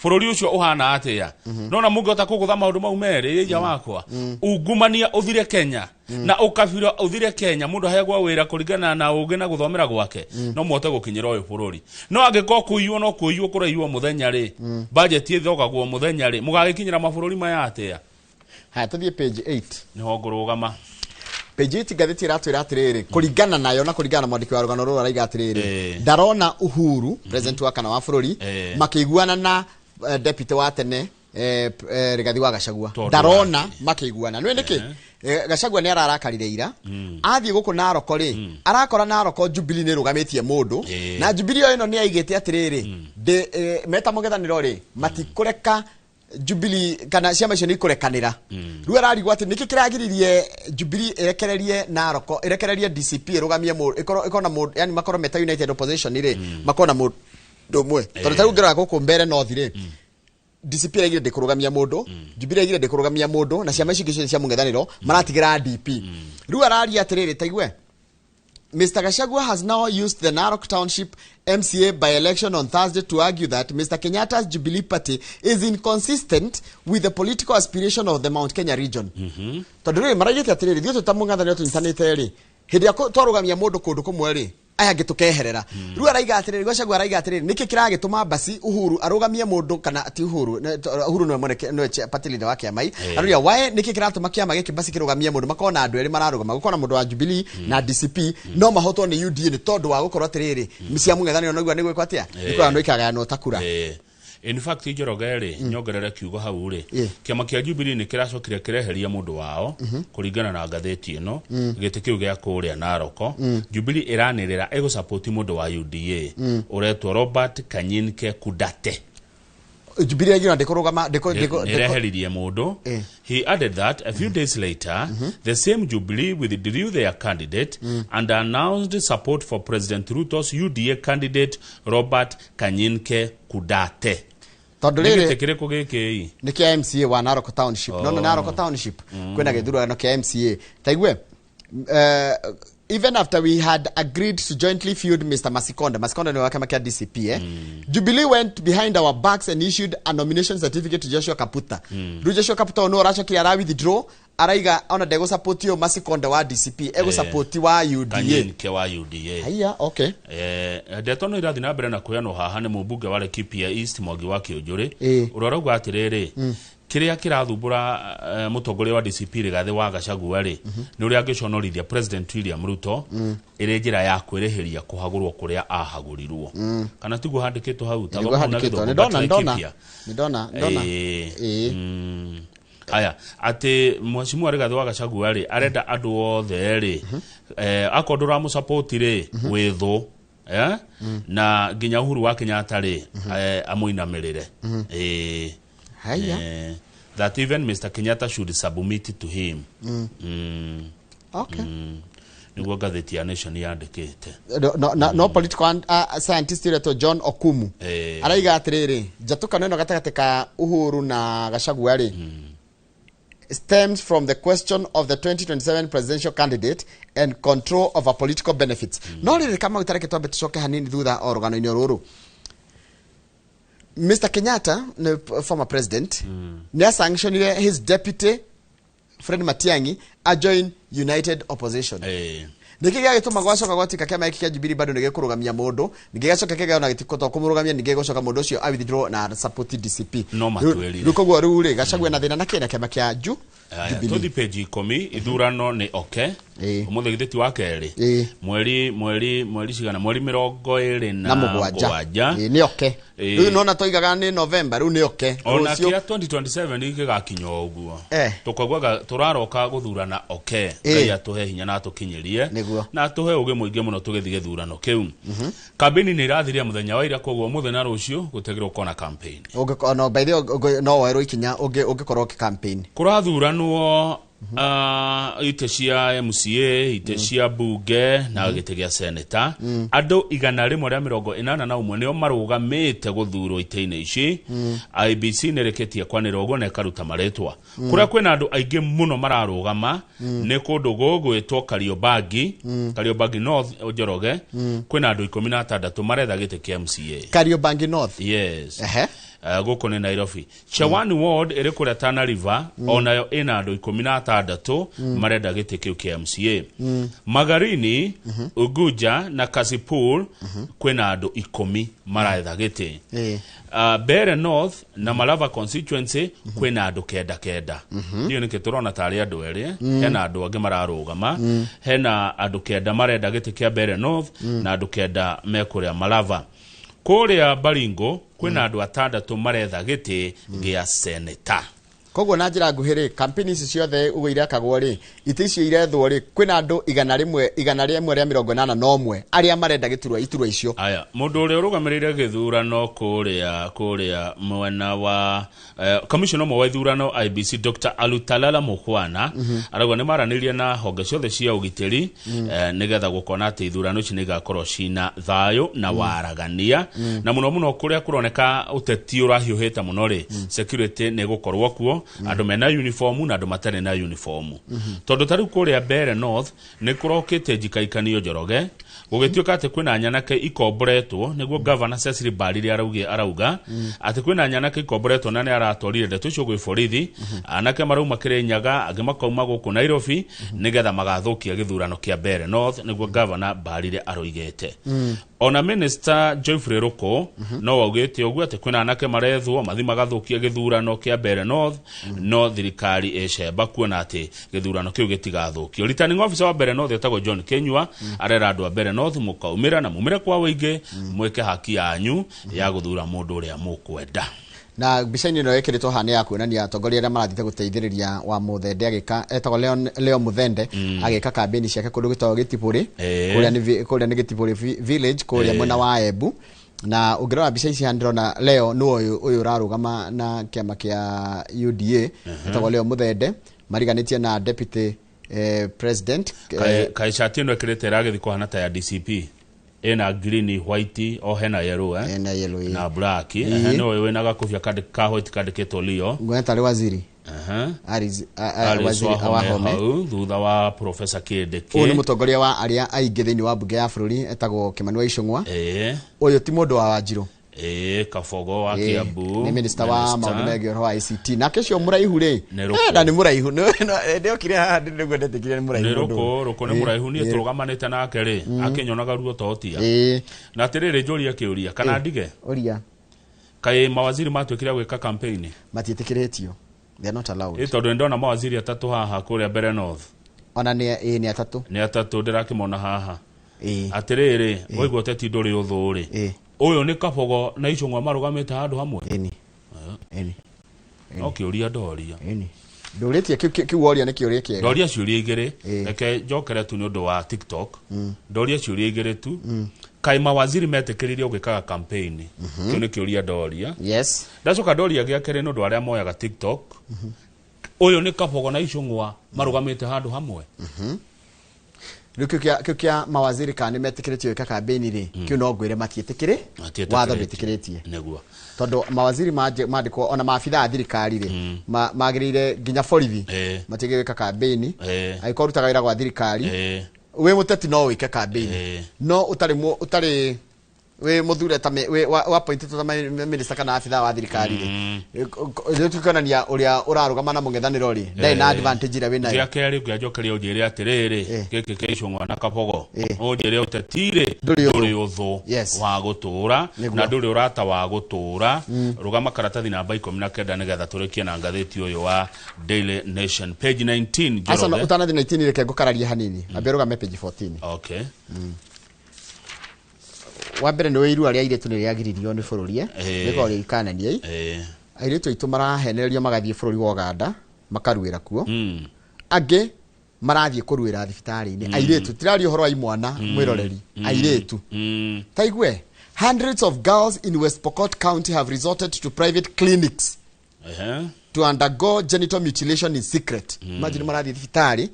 Bũrũri ũcio ũhana atĩa? Nona mũngĩhota kũgũtha maũndũ mau merĩ ĩja wakwa, ungumania ũthire Kenya na ũkabira ũthire Kenya, mũndũ aheagwo wĩra kũringana na ũgĩ na gũthomera gwake, no mũhote gũkinyĩra ũyũ bũrũri. No angĩkorwo kũiywo no kũiywo kũraiywo mũthenya rĩ, budget ĩthogagwo mũthenya rĩ, mũgagĩkinyĩra mabũrũri maya atĩa?
Haya, tũthiĩ page 8.
Nĩho ngũrũgama.
Page 8 ngathĩti ĩratwĩra atĩrĩrĩ, kũringana nayo na kũringana na mwandĩki wa rũgano rũrũ, araiga atĩrĩrĩ, ndarona Uhuru, president wa kana wa bũrũri, makĩiguana na deputy wa tene Rigathi wa Gachagua.
Tondũ
ndarona makĩiguana nĩ nĩkĩ. Gachagua nĩ ararakarire ira athiĩ gũkũ Narok rĩ, arakora Narok Jubilee nĩ ĩrũgamĩtie mũndũ, na Jubilee o ĩno nĩ aigĩte atĩrĩrĩ, meta mũng'ethanĩro rĩ, matikũreka Jubilee kana ciama icio nĩ ikũrekanĩra. Rĩu ararigwo atĩ nĩkĩ kĩragiririe Jubilee ĩrekererie Narok, ĩrekererie DCP ĩrũgamie mũndũ, ĩkorwo na mũndũ, yani makorwo meta United Opposition rĩ, makorwo na mũndũ ũmwe. Tondũ ta rĩu ũngĩrora gũkũ Mbere North rĩ, DCP ĩraigire ndĩkũrũgamia mũndũ, Jubilee ĩraigire ndĩkũrũgamia mũndũ, na ciama icio ingĩ ciothe cia mũng'ethanĩro maratigĩra DP. Rĩu araria atĩrĩrĩ, taigue, Mr. Gachagua has now used the Narok Township MCA by-election on Thursday to argue that Mr. Kenyatta's Jubilee Party is inconsistent with the political aspiration of the Mount Kenya region. Tondũ rĩrĩ maraigĩte atĩrĩrĩ, ithuĩ twĩ ta mũng'ethanĩro tũnyitanĩte rĩ, hĩndĩ ĩrĩa twarũgamia mũndũ kũndũ kũmwe rĩ, aya angĩ tũkeherera. Rĩu araiga atĩrĩrĩ, Gachagua araiga atĩrĩrĩ, nĩkĩ kĩragĩtũma basi Uhuru arũgamie mũndũ, kana ti Uhuru, Uhuru nĩwe mwene nĩwe party leader wa kĩama i. Aroria why, nĩkĩ kĩratũma kĩama gĩkĩ basi kĩrũgamie mũndũ, makorwo na andũ erĩ mararũgama, gũkorwo na mũndũ wa Jubilee na DCP, no mahotwo nĩ UDA nĩ tondũ wa gũkorwo atĩrĩrĩ, cia mũng'ethanĩro noigua nĩ gwĩkwo atĩa, nĩ kũgayanwo ikagayanwo ta kura.
In fact, Njoroge rĩ, nyongerere kiugo hau rĩ, kĩama kĩa Jubilee nĩ kĩracokire kĩreheria mũndũ wao, kũringana na ngathĩti ĩno, gĩtĩ kĩu gĩa kũrĩa Narok. Jubilee ĩranĩrĩra ĩgũsupport mũndũ wa UDA ũretwo Robert Kanyinke Kudate.
Jubilee yagira ndĩkũrũgama ndĩkũ
Nĩreheririe mũndũ. He added that a few days later, the same Jubilee withdrew their candidate and announced support for President Ruto's UDA candidate Robert Kanyinke Kudate.
Tondũ
Nĩ
rĩrĩ
gĩtĩ kĩrĩkũ gĩkĩ?
Nĩ kĩa MCA wa Narok Township. No no Narok Township kwĩna gĩthurano kĩa MCA. Taigue, even after we had agreed to jointly field Mr. Masikonda, Masikonda ni wa kĩama kĩa DCP, Jubilee went behind our backs and issued a nomination certificate to Joshua Kaputa. Rĩu Joshua Kaputa no aracokire ara withdraw, araiga ona ndegũ ũyũ Masikonda wa DCP, egũ wa UDA.
Kanyinke wa UDA.
Haiya, okay.
Ndeto no irathiĩ na mbere na kũheanwo haha nĩ mũmbunge wa Laikipia East Mwangi wa Kĩũnjũrĩ, ũrĩa ũrauga atĩrĩrĩ, kĩrĩa kĩrathumbũra mũtongoria wa DCP Rigathĩ wa Gachagua rĩ, nĩ ũrĩa angĩconorithia President William Ruto ĩrĩ njĩra ya kwĩrĩhĩria kũhagũrwo kũrĩa ahagũrirwo. Kana tiguo handĩkĩtwo hau? Ta
Nĩguo
thoma hau na
handĩkĩtwo.
gĩthũngũ,
Nĩ ndona,
but
nĩ ndona.
Laikipia.
Nĩ ndona, ndona.
Aya, atĩ mheshimiwa Rigathĩ wa Gachagua rĩ, arenda andũ othe rĩ, akorwo ndũramũsupport rĩ, wĩ thũ, na nginya Uhuru wa Kenyatta rĩ, amũinamĩrĩre.
Haya.
That even Mr. Kenyatta should submit to him.
Okay.
Nĩguo ngathĩti ya Nation yandĩkĩte.
No, political scientist ũretwo John Okumu araiga atĩrĩrĩ, njatũkano ĩno gatagatĩ ka Uhuru na Gachagua rĩ, stems from the question of the 2027 presidential candidate and control over political benefits. No rĩrĩ, kama ũtareke twambe tũcoke hanini thutha o rũgano-inĩ rũrũ. Mr. Kenyatta nĩ former president, nĩ asanctionire his deputy Fred Matiang'i ajoin United Opposition. Nĩkĩ gĩagĩtũma gwacoka gwatuĩka kĩama gĩkĩ kĩa Jubilee bado nĩ gĩkũrũgamia mũndũ, ningĩ gĩgacoka kĩgana gĩtikũhota kũmũrũgamia, ningĩ gĩgũcoka mũndũ ũcio a withdraw na support DCP?
No matwĩrire.
Rĩu koguo rĩu rĩ, Gachagua na thĩna na kĩ na kĩama kĩa
Aya,
Jubilee?
Tũthi page 10. Ithurano nĩ oke. Ũmũthĩ githĩ ti wa kerĩ? Mweri cigana? Mweri 27
na 7.
7.
Nĩ oke. Rĩu nona toigaga nĩ November, rĩu nĩ oke.
Ona
Rũciũ.
kĩa 2027 gĩgakinya o ũguo. Tũkaguaga tũraroka gũthurana oke. Ngai atũhe hinya na atũkinyĩrie na atũhe ũgĩ mũingĩ mũno tũgĩthiĩ gĩthurano kĩu. Kambĩini nĩ irathirire mũthenya wa ira, koguo ũmũthĩ na rũciũ gũtegĩrwo kona campaign.
No by the way, no woerwo ikinya ũngĩkorwo ũkĩ campaign.
Kũrathuranwo Itĩ cia MCA, itĩ cia bunge na gĩtĩ gĩa seneta, andũ 181 nĩo marũgamĩte gũthurwo itĩ-inĩ ici. IEBC nĩ ĩrĩkĩtie kwanĩrĩra ũguo na ĩkaruta marĩtwa. Kũrĩa kwĩna andũ aingĩ mũno mararũgama nĩ kũndũ gũgwĩtwo Kariobangi, Kariobangi North, Njoroge. Kwĩna andũ 16 maretha gĩtĩ kĩa MCA.
Kariobangi North?
Yes. Gũkũ nĩ Nairobi. Chewani Ward ĩrĩ kũrĩa Tana River, onayo ĩna andũ 16 marenda gĩtĩ kĩu kĩa MCA. Magarini, Uguja na Kasipul kwĩna andũ 10 maretha gĩtĩ. Mbeere North na Malava constituency kwĩna andũ 9 9. Ndiũ nĩkĩ tũrona tarĩ andũ erĩ. Hena andũ angĩ mararũgama. Hena andũ 9 marenda gĩtĩ kĩa Mbeere North na andũ 9 mekũrĩa Malava. Kũrĩa Baringo kwĩna andũ 6 maretha gĩtĩ gĩa seneta.
Koguo na njĩra nguhĩ rĩ, kampeni ici ciothe ũguo irekagwo rĩ, itĩ icio irethwo rĩ, kwĩna andũ 181 arĩa marenda gĩturwa iturwa icio.
Aya, mũndũ ũrĩa ũrũgamĩrĩire gĩthurano kũrĩa mwena wa commissioner ũmwe wa ithurano IEBC, Dr. Alutalala Mukhwana, arauga nĩ maranĩirie na honge ciothe cia ũgitĩri nĩgetha gũkona atĩ ithurano ici nĩ igakorwo cina thayũ na waragania. Na mũno mũno kũrĩa kũroneka ũteti ũrahiũhĩte mũno rĩ, security nĩ ĩgũkorwo kuo, andũ mena uniform na andũ matarĩ na uniform. Tondũ ta rĩu kũrĩa Mbeere North nĩ kũrokĩte njikaikanio, Njoroge, gũgĩtuĩka atĩ kwĩna nyanake ikomboretwo, nĩguo Governor Cecily Mbarire arauga atĩ kwĩna nyanake ikomboretwo na nĩ aratwarire ndeto icio gwĩ borithi. Anake marauma Kĩrĩnyaga, angĩ makauma gũkũ Nairobi, nĩgetha magathũkia gĩthurano kĩa Mbeere North, nĩguo Governor Mbarire aroigĩte. Ona Minister Geoffrey Ruku no augĩte ũguo atĩ kwĩna anake marethwo mathi magathũkia gĩthurano kĩa Mbeere North, no thirikari ĩcemba kuona atĩ gĩthurano kĩu gĩtigathũkio. Returning officer wa Mbeere North etagwo John Kinyua, arera andũ a Mbeere North mũkaumĩra na mumĩre kwa ũingĩ, mwĩke haki yanyu ya gũthura mũndũ ũrĩa mũkwenda.
Na mbica-inĩ ĩno ĩkĩrĩtwo haha nĩ ya kuonania atongoria arĩa marathiĩte gũteithĩrĩria wa Muthende agĩka, etagwo Leo Muthende, agĩka kambĩni ciake kũndũ gwĩtagwo Gĩtibũrĩ. Kũrĩa nĩ Gĩtibũrĩ village kũrĩa mwena wa Embu. Na ũngĩrora mbica ici haha, ndĩrona Leo nĩ ũyũ ũrarũgama na kĩama kĩa UDA, etagwo Leo Muthende, mariganĩtie na deputy president.
Kaĩ cati ĩno ĩkĩrĩte ĩragĩthiĩ kũhana ta ya DCP, ĩna green, white, o hena yellow, eh?
Ena yellow, ĩĩ.
Na black. Ehe, nĩwe wĩna gakobia ka white kandĩkĩtwo Leo.
Nguona tarĩ waziri Alice
Alice
waziri
Wahome
Wahome.
Hau thutha wa Professor Kindiki.
Ũyũ nĩ mũtongoria wa arĩa aingĩ thĩinĩ wa mbunge ya bũrũri, etagwo Kimani wa Ichung'wa. Ũyũ ti mũndũ wa Wanjirũ.
Ĩĩ, Kabogo wa Kiambu.
Nĩ minister wa
Minister.
maũndũ megiĩ ũhoro wa ICT. Nake ũcio mũraihu rĩ,
Nĩ Rũkũ.
Na nĩ mũraihu. Ndĩokire haha nĩguo ndetĩkire nĩ mũraihu
Nĩ
mũndũ
Rũkũ.
ũyũ.
Rũkũ nĩ mũraihu. Niĩ tũrũgamanĩte nake rĩ, akĩnyonaga ruo totia. Na atĩrĩrĩ, njũrie kĩũria kana ndige?
Ũria.
Kaĩ mawaziri matuĩkire gwĩka campaign?
Matiĩtĩkĩrĩtio, they are not allowed.
Ĩ, tondũ nĩndona mawaziri 3 haha kũrĩa Mbeere North.
Ona nĩ ĩĩ, nĩ 3.
Nĩ 3 ndĩrakĩmona haha. Atĩrĩrĩ, waigua ũteti ndũrĩ ũthũ rĩ, ũyũ nĩ Kabogo na Ichung'wa marũgamĩte handũ hamwe.
Ĩni. Ĩni.
No kĩũria ndoria.
Ĩni, ndũrĩtie kĩu woria nĩ kĩũria kĩega.
Ndoria ciũria 2. Reke njokere tu nĩ ũndũ wa TikTok. Ndoria ciũria 2 tu. Kaĩ mawaziri metĩkĩririo gwĩkaga campaign? Kĩu nĩ kĩũria ndoria. Ndacoka ndoria gĩa kerĩ nĩ ũndũ wa arĩa moyaga TikTok. Ũyũ nĩ Kabogo na Ichung'wa marũgamĩte handũ hamwe.
Rĩu kĩu kĩa mawaziri kana nĩ metĩkĩrĩtio gwĩka kambĩni rĩ, kĩu no ngwĩre matiĩtĩkĩrĩ.
Matiĩtĩkĩrĩtio.
Watho ndwĩtĩkĩrĩtie.
Nĩguo.
Tondũ mawaziri mandĩkwo, ona maabitha a thirikari rĩ, magĩrĩire nginya borithi matigĩrĩire gwĩka kambĩni. Angĩkorwo ũrutaga wĩra gwa thirikari, wĩ mũteti no wĩke kambĩni, no ũtarĩ wĩ mũthure ta wĩ wa appointed ta minister kana abitha wa thirikari rĩ, rĩu tukonania ũrĩa ũrarũgama na mũng'ethanĩro rĩ, ndarĩ na advantage ĩrĩa wĩnayo.
Gĩa kerĩ ngĩanjokeria ũnjĩre atĩrĩrĩ, gĩkĩ kĩa Ichung'wa na Kabogo, ũnjĩre ũteti rĩ
Ndũrĩ ũthũ.
Ndũrĩ ũthũ wa gũtũra na ndũrĩ ũrata wa gũtũra. Rũgama karatathi namba 19 nĩgetha tũrĩkie na ngathĩti ũyũ wa Daily Nation, page 19.
Aca,
Njoroge.
ũtanathi 19, reke ngũkararie hanini, ambia rũgame page 14.
Okay.
Wa mbere nĩ irua rĩa airĩtu nĩ rĩagiririo nĩ bũrũri, rĩkorwo rĩikanania airĩtu aitũ marahenererio magathiĩ bũrũri wa Uganda makaruĩra kuo, angĩ marathiĩ kũruĩra thibitarĩ-inĩ. Airĩtu, tiraria ũhoro wa imwana, mwĩroreri, airĩtu. Taigue, hundreds of girls in West Pokot County have resorted to private clinics. to undergo genital mutilation in secret. Imagine marathiĩ thibitarĩ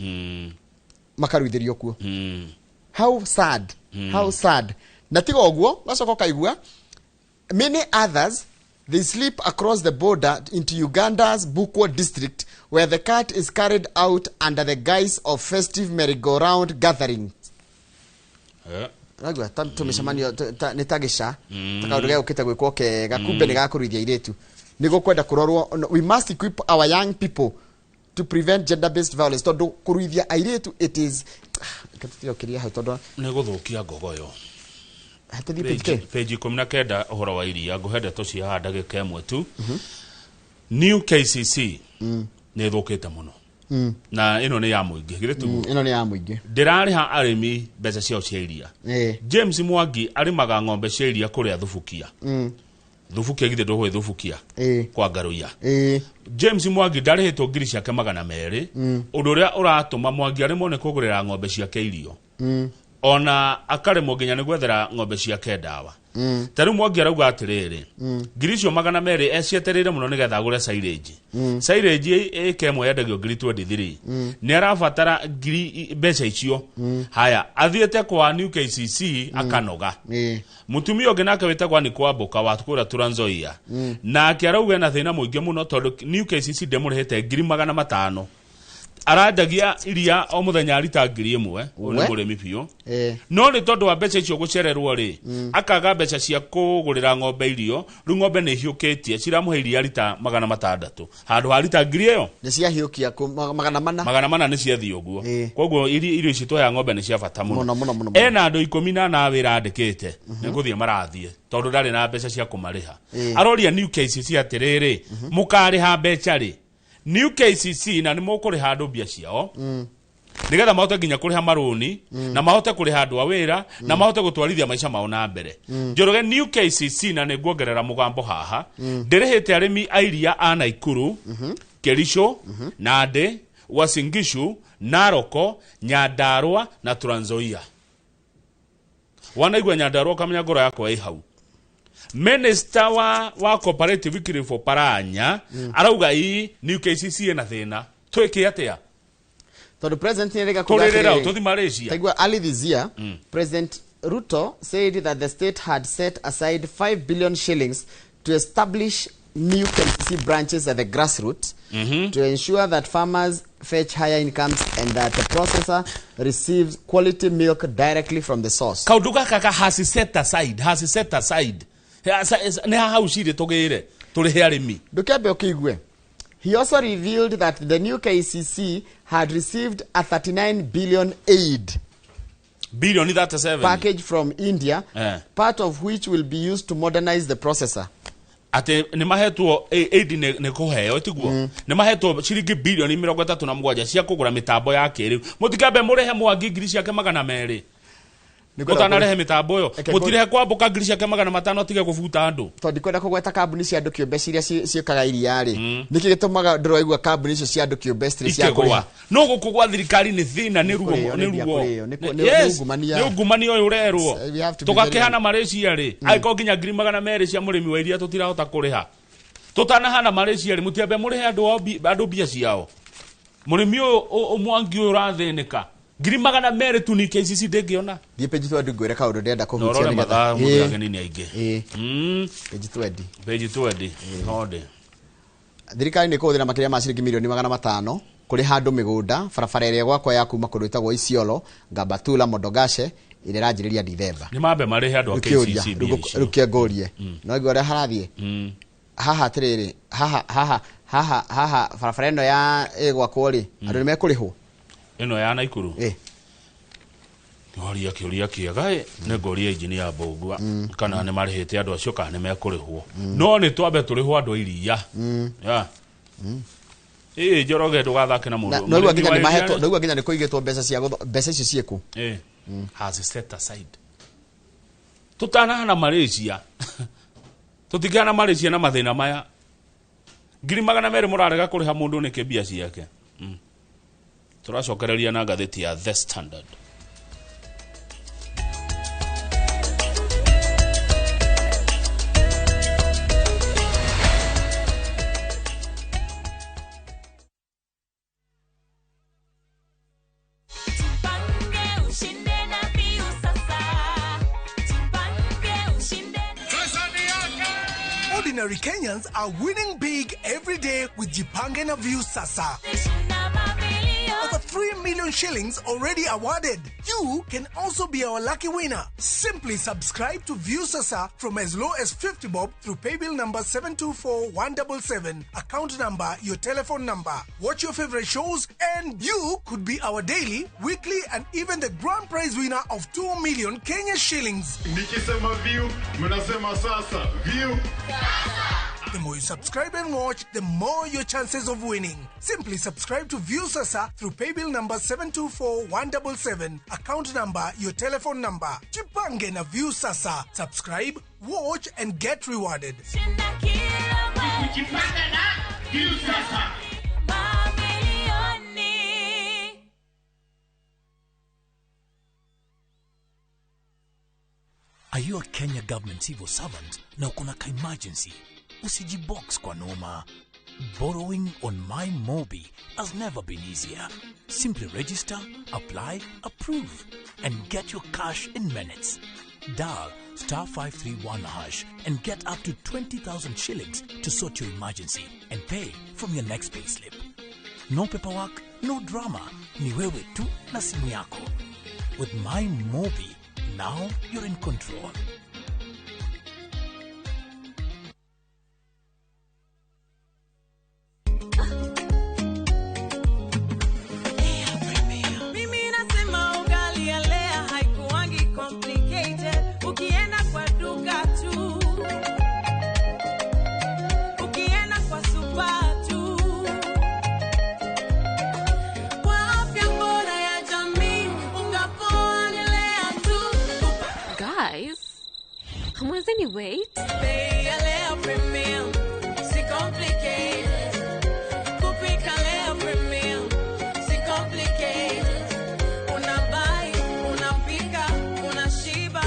makaruithĩrio kuo. How sad. How sad. Na tiga ũguo gacoka ũkaigua many others, they slip across the border into Uganda's Bukwo district, where the cult is carried out under the guise of festive merry-go-round gatherings. Raigua ta tũmĩcemanio nĩ ta gĩca ta kaũndũ gegũkĩte gwĩkwo kega kumbe nĩ gakũruithia airĩtu. Nĩ gũkwenda kũrorwo no, we must equip our young people to prevent gender-based violence tondũ kũruithia airĩtu it is tũtiokĩria hau tondũ
nĩ gũthũkia ngogoyo.
Tũthiĩ page K.
Page 19 ũhoro wa iria ngũhe ndeto cia haha ndagĩka ĩmwe tu. New KCC nĩ ĩthũkĩte mũno na ĩno nĩ ya mũingĩ githĩ tiguo?
Ĩno nĩ ya mũingĩ.
Ndĩrarĩha arĩmi mbeca ciao cia iria. James Mwangi arĩmaga ng'ombe cia iria kũrĩa Thubukia. Thubukia githĩ ndũhũĩ Thubukia kwa Ngaruiya. James Mwangi ndarĩhĩtwo ngiri ciake 200 ũndũ ũrĩa ũratũma Mwangi arĩmwo nĩ kũgũrĩra ng'ombe ciake irio ona akaremwo nginya nĩ gwethera ng'ombe ciake ndawa. Ta rĩu Mwangi arauga atĩrĩrĩ, ngiri icio 200 ecietereire mũno nĩgetha agũre silage. Silage ĩka ĩmwe yendagio ngiri 23. Nĩ arabatara ngiri mbeca icio. Haya athiĩte kwa New KCC akanoga. Mũtumia ũngĩ nake wĩtagwo Ann Kwamboka wa kũrĩa Trans Nzoia nake arauga ena thĩna mũingĩ mũno tondũ New KCC ndĩmũrĩhĩte ngiri 500. Arandagia iria o mũthenya rita 1000 ũyũ nĩ mũrĩmi biũ. No nĩ tondũ wa mbeca icio gũcererwo rĩ, akaga mbeca cia kũgũrĩra ng'ombe irio, rĩu ng'ombe nĩ ihiũkĩtie ciramũhe iria rita 600 handũ ha rita 1000 ĩyo
nĩ ciahiũkia 400.
400 nĩ ciathiĩ ũguo. Koguo irio ici tũheaga ng'ombe nĩ cia bata mũno.
Mũno, mũno, mũno.
Ena andũ 14 wĩra andĩkĩte nĩ gũthiĩ marathiĩ tondũ ndarĩ na mbeca cia kũmarĩha. Aroria New KCC atĩrĩrĩ, mũkarĩha mbeca rĩ? New KCC na nĩ mũkũrĩha andũ mbia ciao nĩgetha mahote nginya kũrĩha marũni na mahote kũrĩha andũ a wĩra na mahote gũtwarithia maica mao na mbere. Njoroge New KCC na nĩ nguongerera mũgambo haha ndĩrĩhĩte arĩmi a iria a Naikuru, Kericho, Nandi, Uasin Gishu, Narok, Nyandarua na Trans Nzoia. Wanaigua Nyandarua ũkamenya ngoro yakwa ĩ hau. Minister wa cooperative Wycliffe Oparanya arauga ii New KCC ĩna thĩna twĩke atĩa?
Tondũ president nĩarega
Tũrĩrĩra ũ, tũthiĩ Malaysia.
Taigua early this year, President Ruto said that the state had set aside 5 billion shillings to establish new KCC branches at the grassroots to ensure that farmers fetch higher incomes and that the processor receives quality milk directly from the source.
Kaũndũ gaka ka has set aside, has set aside. Nĩ haha ucirĩ tũgĩre tũrĩhe arĩmi.
Ndũkĩambe ũkĩigue. He also revealed that the new KCC had received a 39 billion aid
Billion 37
package from India, part of which will be used to modernize the processor.
Atĩ nĩ mahetwo aid nĩ kũheo tiguo nĩ mahetwo ciringi bilioni 37 cia kũgũra mĩtambo ya kĩrĩu. Mũtikambe mũrĩhe Mwangi ngiri ciake 200 mũtanarehe mĩtambo ĩyo mũtirehe Kwamboka ngiri ciake 500 atige kũbuta andũ.
Tondũ ndikwenda kũgweta kambuni cia andũ kĩũmbe ciria ciũkaga iria rĩ, nĩkĩ gĩtũmaga ndĩraigua kambuni icio cia andũ kĩũmbe citirĩ cia kũrĩha?
No gũkũ gwa thirikari nĩ thĩna, nĩ ruo,
Nĩ
nĩ ruo.
kũrĩo, nĩ
Yes,
ungumania.
nĩ ungumania ũyũ ũrerwo.
We have to be
Tũgakĩhana
very
Malaysia rĩ, angĩkorwo nginya ngiri 200 cia mũrĩmi wa iria tũtirahota kũrĩha. Tũtanahana Malaysia rĩ, mũtiambe mũrĩhe andũ ao andũ mbia ciao. Mũrĩmi ũyũ Mwangi ũyũ ũrathĩnĩka ngiri 200 tu ni KCC ndĩngĩona.
Thiĩ page 20 ngwĩre kaũndũ ndĩrenda kũhutia
Norore
nĩgetha.
mathaa mũndũ ageni nĩ aingĩ.
Page 20.
Page 20. Hode.
Thirikari nĩ ĩkũhũthĩra makĩria ma ciringi mirioni 500 kũrĩha andũ mĩgũnda barabara ĩrĩa gwakwa ya kuma kũndũ ĩtagwo Isiolo, Gambatula, Modogashe ĩrĩa ĩranjĩrĩria Dithemba.
Nĩ mambe marĩhe andũ a
Rĩu
KCC mbia icio.
rĩu kĩngũrie. No igua ũrĩa harathiĩ? Haha atĩrĩrĩ, haha, haha, haha, haha, barabara ĩno ya ĩgwakwo rĩ, andũ nĩ mekũrĩhwo?
Ĩno ya Naikuru? Ngoria kĩũria kĩega ĩ, nĩ ngũria engineer Mbũgua kana nĩ marĩhĩte andũ acio kana nĩ mekũrĩhwo. No nĩ twambe tũrĩhwo andũ a iria. Yeah. Ĩ, Njoroge ndũgathake na mũndũ.
No igua nginya
Mũrĩmi
nĩ
wa
mahetwo,
iria
no igua nginya nĩ kũigĩtwo mbeca cia gũtho, mbeca icio ciĩkũ?
Has set aside. Tũtanahana Malaysia. Tũtingĩhana Malaysia na mathĩna maya. Ngiri 200 mũrarega kũrĩha mũndũ nĩkĩ mbia ciake? Tũracokereria na ngathĩti ya The Standard.
Ordinary Kenyans are winning big every day with Jipange na Viusasa. Over 3 million shillings already awarded. You can also be our lucky winner. Simply subscribe to Viusasa from as low as 50 bob through paybill number 724177, account number, your telephone number. Watch your favorite shows and you could be our daily, weekly and even the grand prize winner of 2 million Kenya shillings.
Nikisema view, mnasema sasa. View.
The more you subscribe and watch, the more your chances of winning. Simply subscribe to Viusasa through paybill number 724177, account number, your telephone number. Jipange na Viusasa. Subscribe, watch and get rewarded.
Jipange na Viusasa.
Are you a Kenya government civil servant na uko na ka-emergency? Usijibox kwa noma. Borrowing on My Mobi has never been easier. Simply register, apply, approve, and get your cash in minutes. Dial *531# and get up to 20,000 shillings to sort your emergency and pay from your next payslip. No paperwork, no drama. Ni wewe tu na simu yako. With My Mobi, now you're in control.
Mimi nasema ugali ya Lea haikuangi complicated. Ukienda kwa duka tu, ukienda kwa super tu. Kwa afya bora ya jamii, unga poa ni Lea tu.
Guys, hamwezeni wait?
Bei ya Lea Premium, si complicated. Kupika Lea Premium, si complicated. Unabuy, unapika, unashiba.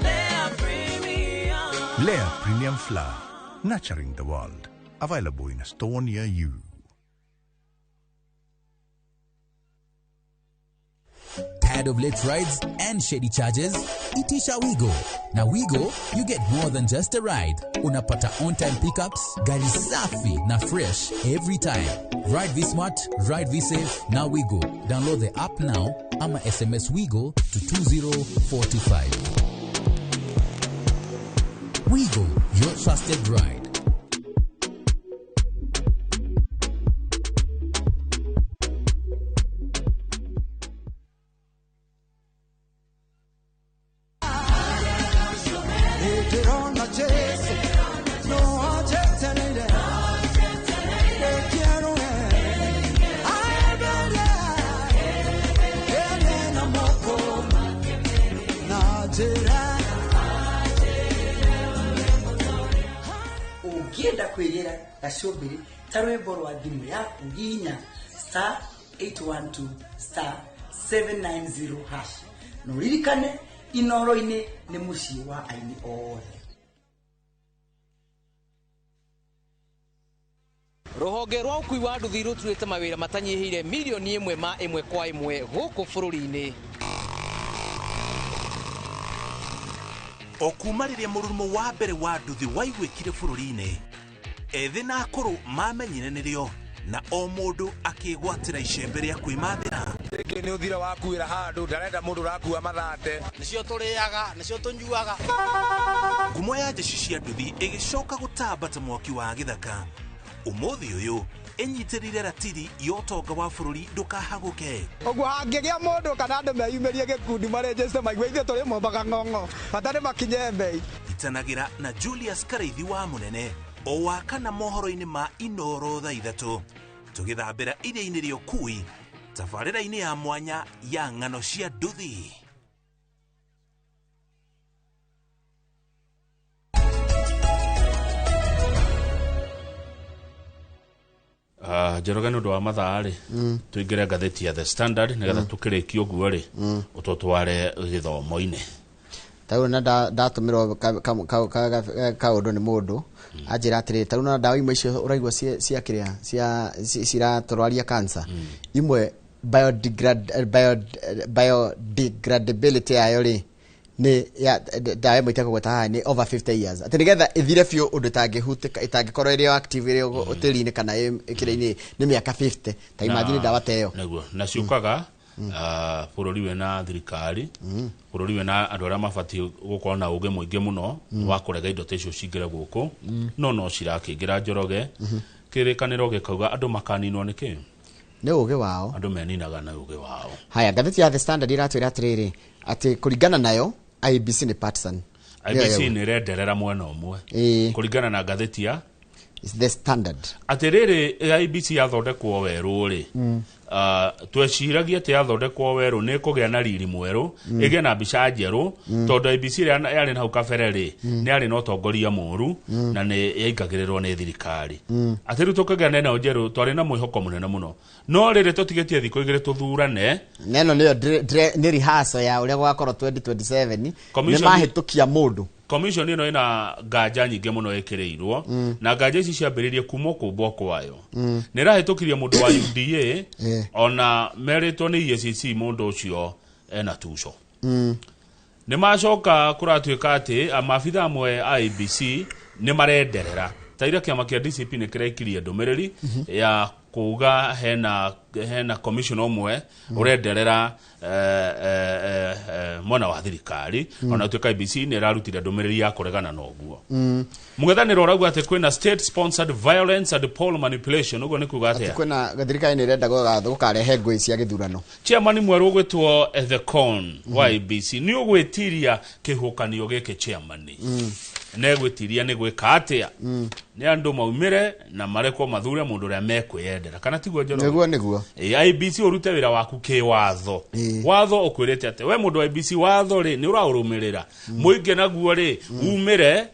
Lea Premium.
Lea Premium Flour, nurturing the world. Available in a store near you.
Tired of late rides and shady charges? Itisha Wigo. Now Wigo, you get more than just a ride. Unapata on-time pickups, gari safi na fresh every time. Ride V Smart, ride V Safe, now Wigo. Download the app now ama SMS Wigo to 20425. Wigo, your trusted ride.
Ũngĩenda kwĩrĩra gacumbĩrĩ ta rwĩmbo rwa thimũ yaku hihinya *812 *790# na ũririkane Inoro-inĩ nĩ mũciĩ wa aini othe.
Rũhonge rwa ũkui wa nduthi rũturĩte mawĩra matanyihĩire milioni ĩmwe ma ĩmwe kwa ĩmwe gũkũ bũrũri-inĩ.
O kuma rĩrĩa mũrurumo wa mbere wa nduthi waiguĩkire bũrũri-inĩ, ethĩ na akũrũ mamenyire nĩrĩo na o mũndũ akĩgwatĩra icembe rĩa kwĩmathĩra.
Rĩngĩ nĩ ũthira wakuĩra handũ ndarenda mũndũ ũrakua mathate.
Nĩcio tũrĩaga, nĩcio tũnyuaga.
Ngumo ya njeci cia nduthi ĩgĩcoka gũtamba ta mwaki wa gĩthaka. Ũmũthĩ ũyũ ĩnyitĩrĩire ratiri ya ũtonga wa bũrũri ndũkahagũke.
Ũguo hangĩgĩa mũndũ kana andũ meyumĩrie gĩkundi marenjeste maigue ithuĩ tũrĩ mombaga ng'ong'o bata nĩ makinye mbei.
Itanagĩra na Julius Karaithi wa Mũnene o wa kana mohoro-inĩ ma Inoro thaa 3 tũgĩthambĩra iria-inĩ rĩa ũkui tabarĩra-inĩ ya mwanya ya ng'ano cia nduthi.
Njoroge nĩ ũndũ wa mathaa rĩ, tũingĩre ngathĩti ya The Standard nĩgetha tũkĩrĩkie ũguo rĩ, ũtũtware gĩthomo-inĩ.
Tarĩu na ndatũmĩrwo kaũndũ nĩ mũndũ anjĩra atĩrĩrĩ, tarĩu na ndawa imwe icio ũraigua cia kĩrĩa cia ciratũrwaria cancer, imwe biodegradability yayo rĩ Nĩ ya ndawa ĩmwe itekũgweta haha nĩ over 50 years, atĩ nĩgetha ĩthire biũ ũndũ ĩtangĩhutĩka, ĩtangĩkorwo ĩrĩ o active, ĩrĩ o tĩri-inĩ kana ĩkĩrĩ-inĩ, nĩ mĩaka 50. Ta imagine ndawa ta ĩyo.
Nĩguo na ciũkaga bũrũri wĩna thirikari, bũrũri wĩna andũ arĩa mabatiĩ gũkorwo na ũgĩ mũingĩ mũno wa kũrega indo ta icio cingĩre gũkũ, no cirakĩingĩra, Njoroge. Kĩrĩkanĩro gĩkauga andũ makaninwo nĩ kĩ?
Nĩ ũgĩ wao.
Andũ meninaga na ũgĩ wao.
Haya, ngathĩti ya The Standard iratwĩra atĩrĩrĩ, atĩ kũringana nayo IEBC nĩ partisan.
IBC nĩ ĩrenderera mwena ũmwe kũringana na ngathĩti ya
It's The Standard.
Atĩrĩrĩ, IEBC yathondekwo werũ rĩ, tweciragia atĩ yathondekwo werũ nĩ ĩkũgĩa na riri mwerũ, ĩgĩe na mbica njerũ, tondũ IEBC ĩrĩa yarĩ na hau kabere rĩ, nĩ yarĩ na ũtongoria mũru na nĩ yaingagĩrĩrwo nĩ thirikari. Atĩ rĩu tũkĩgĩa na ĩno njerũ, twarĩ na mwĩhoko mũnene mũno, no rĩrĩ tũtigĩtie thikũ 2 tũthurane.
Neno nĩyo nĩ rehearsal ya ũrĩa gũgakorwo 2027, nĩ mahĩtũkia mũndũ.
Commission ĩno ĩna nganja nyingĩ mũno ĩkĩrĩirwo, na nganja ici ciambĩrĩirie kuma kũmbwo kwayo. Nĩ ĩrahĩtũkirie mũndũ wa UDA, ona merĩtwo nĩ EACC mũndũ ũcio ena tuco. Nĩ macoka kũratuĩka atĩ maabitha amwe a IEBC nĩ marenderera. Ta ira kĩama kĩa DCP nĩ kĩrekirie ndũmĩrĩri ya kuga hena commissioner ũmwe ũrenderera mwena wa thirikari, ona tuĩka IEBC nĩ ĩrarutire ndũmĩrĩri ya kũregana na ũguo. Mũng'ethanĩro ũrauga atĩ kwĩna state sponsored violence and poll manipulation. Ũguo nĩ kuga atĩa?
Atĩ kwĩna thirikari nĩ ĩrenda gũkarehe ngũĩ cia gĩthurano.
Chairman mwerũ ũgwĩtwo Ethekon wa IEBC nĩ ũgwĩtiria kĩhuhũkanio gĩkĩ, chairman? Nĩ egwĩtiria nĩ gwĩka atĩa? Nĩ andũ maumĩre na marekwo mathure mũndũ ũrĩa mekwĩyendera, kana tiguo, Njoroge?
Nĩguo, nĩguo.
IEBC, ũrute wĩra waku kĩwatho. Watho ũkwĩrĩte atĩ we mũndũ wa IEBC, watho rĩ nĩ ũraũrũmĩrĩra, mũingĩ naguo rĩ umĩre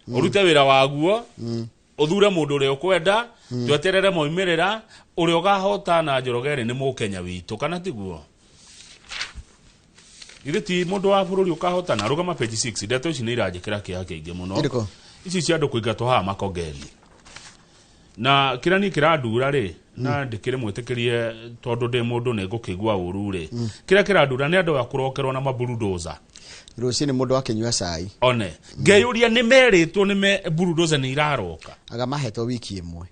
ũrute wĩra waguo, ũthure mũndũ ũrĩa ũkwenda, tweterere moimĩrĩra ũrĩa ũkahotana. Njoroge rĩ, nĩ mũkenya witũ, kana tiguo? Githĩ ti mũndũ wa bũrũri ũkahotana? Rũgama page 6. Ndeto ici nĩ iranjĩkĩra kĩeha kĩingĩ mũno.
Irĩkũ?
Ici cia andũ kũingatwo haha Makongeni, na kĩrĩa niĩ kĩrandura rĩ, na ndĩkĩrĩ mwĩtĩkĩrie tondũ ndĩ mũndũ nĩ ngũkĩigua ũru rĩ, kĩrĩa kĩrandura nĩ andũ a kũrokerwo na maburudoza.
Rũcinĩ mũndũ akĩnyua cai.
One ngeyũria nĩ merĩtwo nĩ me burudoza nĩ iraroka.
Aga mahetwo wiki ĩmwe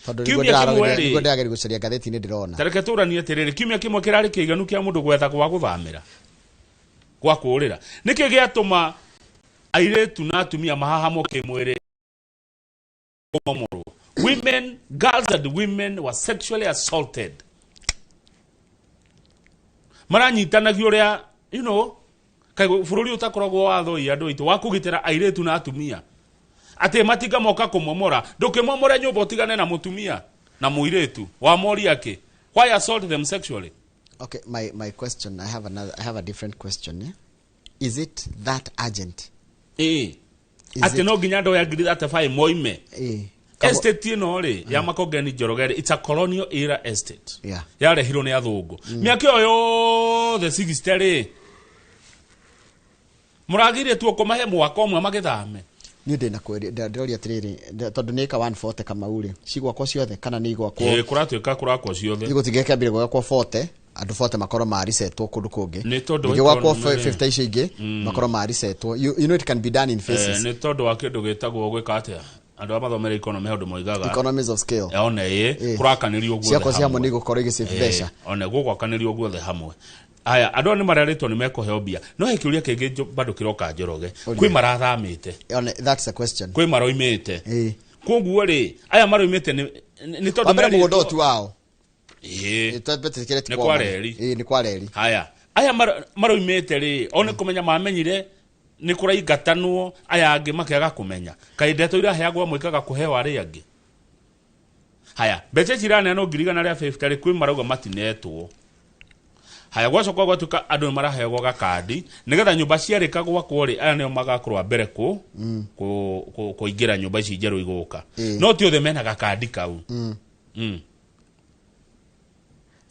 tondũ nĩguo
Kiumia kĩmwe rĩ.
Nĩguo ndĩrageria gũcaria ngathĩti-inĩ ndĩrona.
Tareke tũranie atĩrĩrĩ, kiumia kĩmwe kĩrarĩ kĩiganu kĩa mũndũ gwetha gwa gũthamĩra, gwa kũũrĩra? Nĩkĩ gĩatũma airĩtu na atumia mahahamwo kĩmwĩrĩ, kũmomorwo? Women, girls and women were sexually assaulted, maranyitanagio ũrĩa kaĩ bũrũri ũtakoragwo watho ĩ andũ aitũ wa kũgitĩra airĩtu na atumia, atĩ matinga moka kũmomora? Ndũkĩmomore nyũmba ũtigane na mũtumia na mũirĩtu wamoria kĩ? Why assault them sexually?
Okay, my question, I have a different question, eh? Is it that urgent?
Ĩĩ, atĩ no nginya andũ aya 35,000 moime estate ĩno rĩ ya Makongeni, Njoroge rĩ? It's a colonial era estate. Yarehirwo nĩ athũngũ mĩaka ĩyo yothe 60 rĩ. Mũragĩire tu kũmahe mwaka ũmwe magĩthame.
Niĩ ndĩna kweri, ndĩroria atĩrĩrĩ, tondũ nĩ ĩka 140 Kamau rĩ, cigwakwo ciothe kana nĩ igwakwo?
Ĩĩ, kũratuĩka kũrakwo ciothe.
Igũtigĩa kĩambĩrĩria gwakwo 40, andũ 40 makorwo marisetwo kũndũ kũngĩ.
Nĩ tondũ
Ningĩ gwakwo
economy rĩ.
50 icio ingĩ makorwo marisetwo. You know it can be done in phases.
Nĩ tondũ wa kĩndũ gĩtagwo gwĩka atĩa, andũ arĩa mathomere economy handũ moigaga
Economies of scale.
One ĩ kũrakanĩrio guothe
Ciakwa cia hamwe
hamwe.
nĩ igũkorwo igĩsave mbeca.
One gũgwakanĩrio guothe hamwe. Aya andũ aya nĩ mararĩtwo nĩ mekũheo mbia, no he kĩũria kĩngĩ bado kĩroka, Njoroge.
Ũria.
Kwĩ marathamĩte.
One, that's a question.
Kwĩ maroimĩte. Koguo rĩ, aya maroimĩte nĩ tondũ
Wambere mũgũnda
merĩtwo
ũyũ ti wao. Twetĩkĩre ti
Nĩ
kwao.
kwa reri.
Ĩĩ, nĩ kwa reri.
Haya, aya maroimĩte rĩ, o nĩ kũmenya mamenyire nĩ kũraingatanwo, aya angĩ makĩaga kũmenya. Kaĩ ndeto iraheagwo mwĩkaga kũheo arĩa angĩ? Haya, mbeca ici iraneanwo 150,000 rĩ, kwĩ marauga matinetwo. Haya, gwacoka gwatuĩka andũ nĩ maraheagwo gakandi nĩgetha nyũmba ciarĩka gwakwo rĩ, aya nĩo magakorwo a mbere kũingĩra nyũmba ici njerũ igũka. No ti othe mena gakandi kau.
Rĩu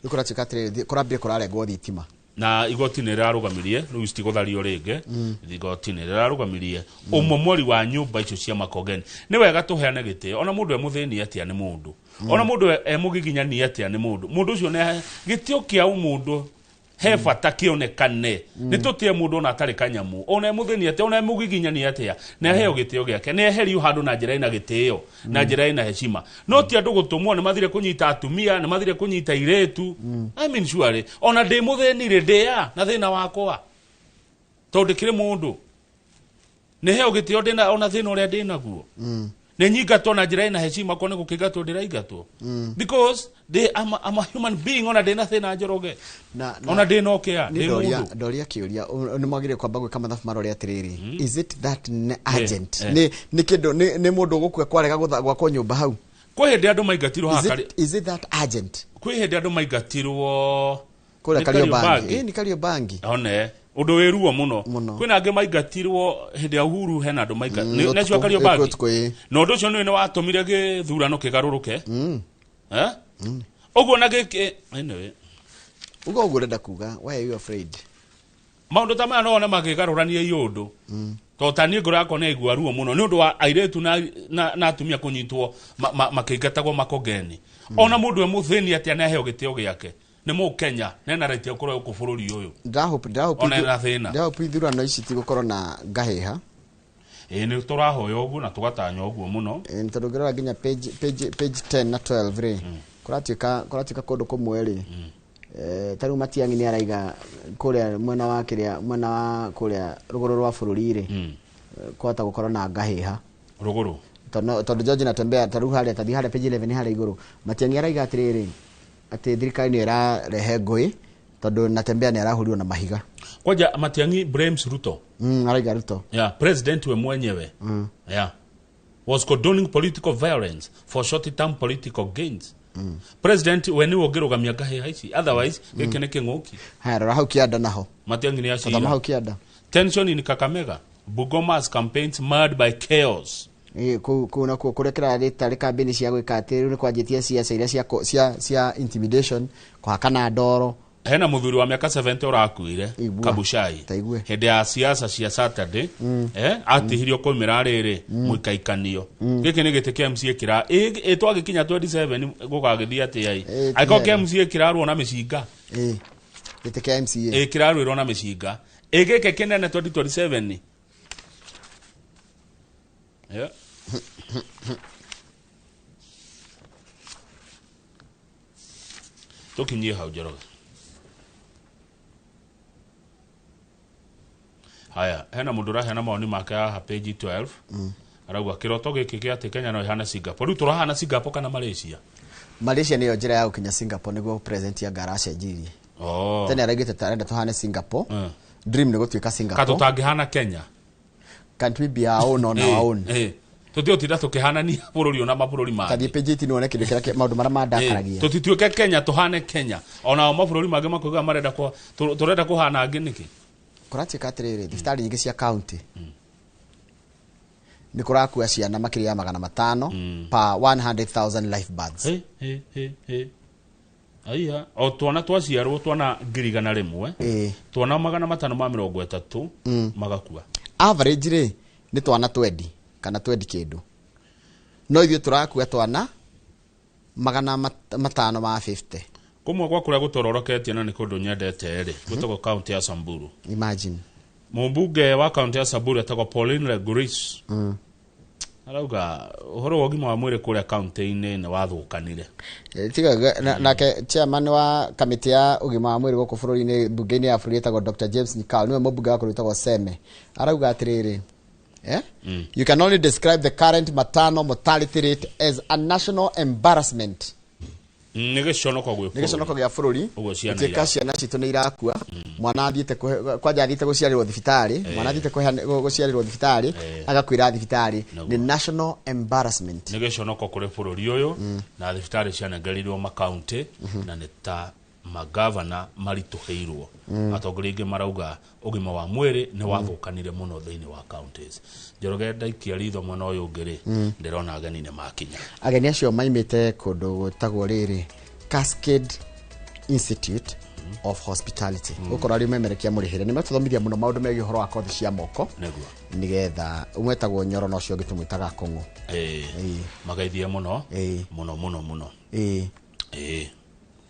kũratuĩka atĩrĩrĩ, kũrambire kũrarengwo thitima.
Na igoti nĩ rĩrarũgamirie rĩu citigũthario rĩngĩ. Igoti nĩ rĩrarũgamirie ũmomori wa nyũmba icio cia Makongeni. Nĩ wega tũheane gĩtĩo, ona mũndũ e mũthĩni atĩa nĩ mũndũ, ona mũndũ e mũgiginyani atĩa nĩ mũndũ. Mũndũ ũcio nĩ gĩtĩo kĩa ũmũndũ. He bata kĩonekane. Nĩ tũtĩe mũndũ ona atarĩ kanyamu, ona e mũthĩni atĩa, ona e mũgiginyani atĩa, nĩ aheo gĩtĩo gĩake, nĩ eherio handũ na njĩra ĩna gĩtĩo, na njĩra ĩna heshima. No ti andũ gũtũmwo nĩ mathire kũnyita atumia, nĩ mathire kũnyita airĩtu. I mean surely, ona ndĩ mũthĩni rĩ, ndĩa na thĩna wakwa, tondũ ndĩkĩrĩ mũndũ. Nĩ heo gĩtĩo ndĩna ona thĩna ũrĩa ndĩnaguo. Nĩ nyingatwo na njĩra ĩna heshima, korwo nĩ gũkĩingatwo ndĩraingatwo. Because I'm a human being, ona ndĩna thĩna Njoroge. Ona ndĩna ũkĩa, ndĩ mũndũ.
Ndoria kĩũria, nĩ mwagĩrĩire kwamba gwĩka mathabu marore atĩrĩrĩ, is it that urgent? Nĩ kĩndũ nĩ mũndũ ũgũkua kwarega gwakwo nyũmba hau?
Kwĩ hĩndĩ andũ maingatirwo haha.
Is it that urgent?
Kwĩ hĩndĩ andũ maingatirwo
kũrĩa Kariobangi. Ĩ, nĩ Kariobangi.
One ũndũ wĩ ruo mũno. Kwĩna angĩ maingatirwo hĩndĩ ya Uhuru, hena andũ maingatirwo nĩ acio a Kariobangi. Na ũndũ ũcio nĩ watũmire gĩthurano kĩgarũrũke. Ũguo na gĩkĩ anyway.
Uga ũguo ũrenda kuga, why are you afraid?
Maũndũ ta maya no wone makĩgarũrania iũndũ. Tondũ ta niĩ ngoro yakwa nĩ yaigua ruo mũno nĩ ũndũ wa airĩtu na atumia kũnyitwo makĩingatagwo makongeni. Ona mũndũ e mũthĩni atĩa nĩ aheo gĩtĩo gĩake. Nĩ mũkenya, nĩ ena right ya gũkorwo gũkũ bũrũri ũyũ. Ona ena thĩna.
Ndĩrahope ithurano ici tigũkorwo na ngahĩha.
Ĩĩ, nĩ tũrahoya ũguo na tũgatanya ũguo mũno.
Ĩĩ, tondũ ũngĩrora nginya page 10 na 12 rĩ, kũratuĩka kũndũ kũmwe rĩ, ta rĩu Matiang'i nĩ araiga kũrĩa mwena wa kĩrĩa, mwena wa kũrĩa rũgũrũ rwa bũrũri rĩ, kwahota gũkorwo na ngahĩha.
Rũgũrũ.
Tondũ George Natembeya ta rĩu harĩa, ta thiĩ harĩa page 11 harĩa igũrũ, Matiang'i araiga atĩrĩrĩ, atĩ thirikari nĩ ĩrarehe ngũĩ tondũ Natembeya nĩ arahũrirwo na mahiga.
Kwanja Matiang'i blames Ruto.
Araiga Ruto.
Yeah, president we mwenyewe. Yeah. Was condoning political violence for short-term political gains. President we niwe ũngĩrũgamia ngahĩha ici, otherwise gĩkĩ nĩ kĩng'ũki.
Haya, rora hau kĩanda naho.
Matiang'i nĩ acira.
Thoma hau kĩanda.
Tension in Kakamega. Bugoma's campaigns marred by chaos.
Kũu nakuo kũrĩa kĩrarĩ tarĩ kambĩini cia gwĩka atĩ rĩu nĩ kwanjĩtie ciaca iria cia intimidation, kũhakana ndoro.
Hena mũthuri wa mĩaka 70 ũrakuire, Kabuchai. Hĩndĩ ya siasa cia Saturday, atihirio kũmĩra rĩrĩ, mũikaikanio. Gĩkĩ nĩ gĩtĩ kĩa MCA kĩra, twagĩkinya 27 gũgagĩthiĩ atĩa ĩ? Angĩkorwo kĩa MCA kĩrarũo na mĩcinga.
Gĩtĩ kĩa MCA.
Kĩrarũĩrwo na mĩcinga. Gĩkĩ kĩnene 2027. Yeah. Tũkinyie hau Njoroge. Haya, hena mũndũ ũraheana mawoni make haha page 12. Arauga kĩroto gĩkĩ gĩa atĩ Kenya no ĩhane Singapore. Rĩu tũrahana Singapore kana Malaysia?
Malaysia nĩyo njĩra ya gũkinya Singapore nĩguo president anga aracenjirie. Tene araugĩte ta arenda tũhane Singapore. Dream nĩ gũtuĩka Singapore.
Ka tũtangĩhana Kenya?
Can't we be our own on our own?
Tũtiũtinda tũkĩhanania bũrũri ona mabũrũri mangĩ.
Tathiĩ page 18 wone kĩndũ kĩrĩa maũndũ marĩa mandakaragia.
Tũtituĩke Kenya, tũhane Kenya. Ona mabũrũri mangĩ makoiga marenda tũrenda kũhana angĩ nĩkĩ?
Kũratuĩka atĩrĩrĩ, thibitarĩ nyingĩ cia county nĩ kũrakua ciana makĩria ya 500 per 100,000 live births.
Aiya, o twana twaciarwo twana 100,000, twana 530 magakua.
Average rĩ nĩ twana 20 kana 20 kĩndũ. No ithuĩ tũrakua twana 550.
Kũmwe gwa kũrĩa gũtororoketie na nĩ kũndũ nyendete rĩ, gwĩtagwo county ya Samburu.
Imagine.
Mũmbunge wa county ya Samburu etagwo Pauline Leguris. Arauga ũhoro wa ũgima wa mwĩrĩ kũrĩa county-inĩ nĩ wathũkanire.
Tiga nake chairman wa kamĩtĩ ya ũgima wa mwĩrĩ gũkũ bũrũri-inĩ mbunge-inĩ ya bũrũri etagwo Dr. James Nyikal, nĩwe mũmbunge wa kũrĩa wĩtagwo Seme. Arauga atĩrĩrĩ, You can only describe the current maternal mortality rate as a national embarrassment.
Nĩ gĩconoko gwĩ
Nĩ gĩconoko gĩa bũrũri. Gũtuĩka ciana citũ nĩ irakua. Mwana athiĩte kwanja athiĩte gũciarĩrwo thibitarĩ, mwana athiĩte gũciarĩrwo thibitarĩ, agakuĩra thibitarĩ. Nĩ national embarrassment.
Nĩ gĩconoko kũrĩ bũrũri ũyũ, na thibitarĩ cianengereirwo makaunti, na nĩ ta magavana maritũhĩirwo. Atongoria aingĩ marauga ũgima wa mwĩrĩ nĩ wathũkanire mũno thĩinĩ wa counties. Njoroge ndaikia ritho mwena ũyũ ũngĩ rĩ, ndĩrona ageni nĩ makinya.
Ageni acio maimĩte kũndũ gwĩtagwo rĩrĩ Cascade Institute of Hospitality. Gũkorwo arĩ memerekia mũrĩhĩre. Nĩ metũthomithia mũno maũndũ megiĩ ũhoro wa kothi cia moko. Nĩgetha ũmwe etagwo Nyoro na ũcio ũngĩ tũmwĩtaga Kũng'ũ.
Magaithie mũno. Mũno mũno mũno.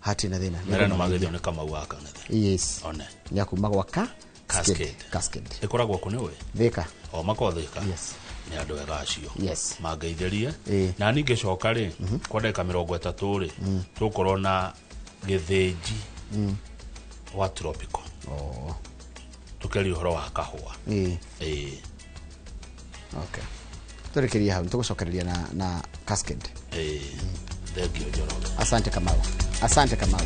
Hatirĩ na thĩna.
Mere nĩ mageithio nĩ Kamau wa Kang'ethe.
Yes.
One.
Nĩ akuma gwaka
Cascade.
Cascade.
Ĩkoragwo kũ nĩ ũĩ?
Thika.
O makorwo Thika.
Yes.
Nĩ andũ ega acio.
Yes.
Mangeithĩrie.
Ĩĩ.
Na niĩ ngĩcoka rĩ, kwa ndagĩka 30 rĩ, tũgũkorwo na gĩthĩnji wa tropical.
Oh.
Tũkĩaria ũhoro wa kahũa.
Ĩĩ.
Ĩĩ.
Okay. Tũrĩkĩrie hau, nĩtũgũcokereria na Cascade.
Ĩĩ. Thengiũ Njoroge.
Asante Kamau. Asante Kamau.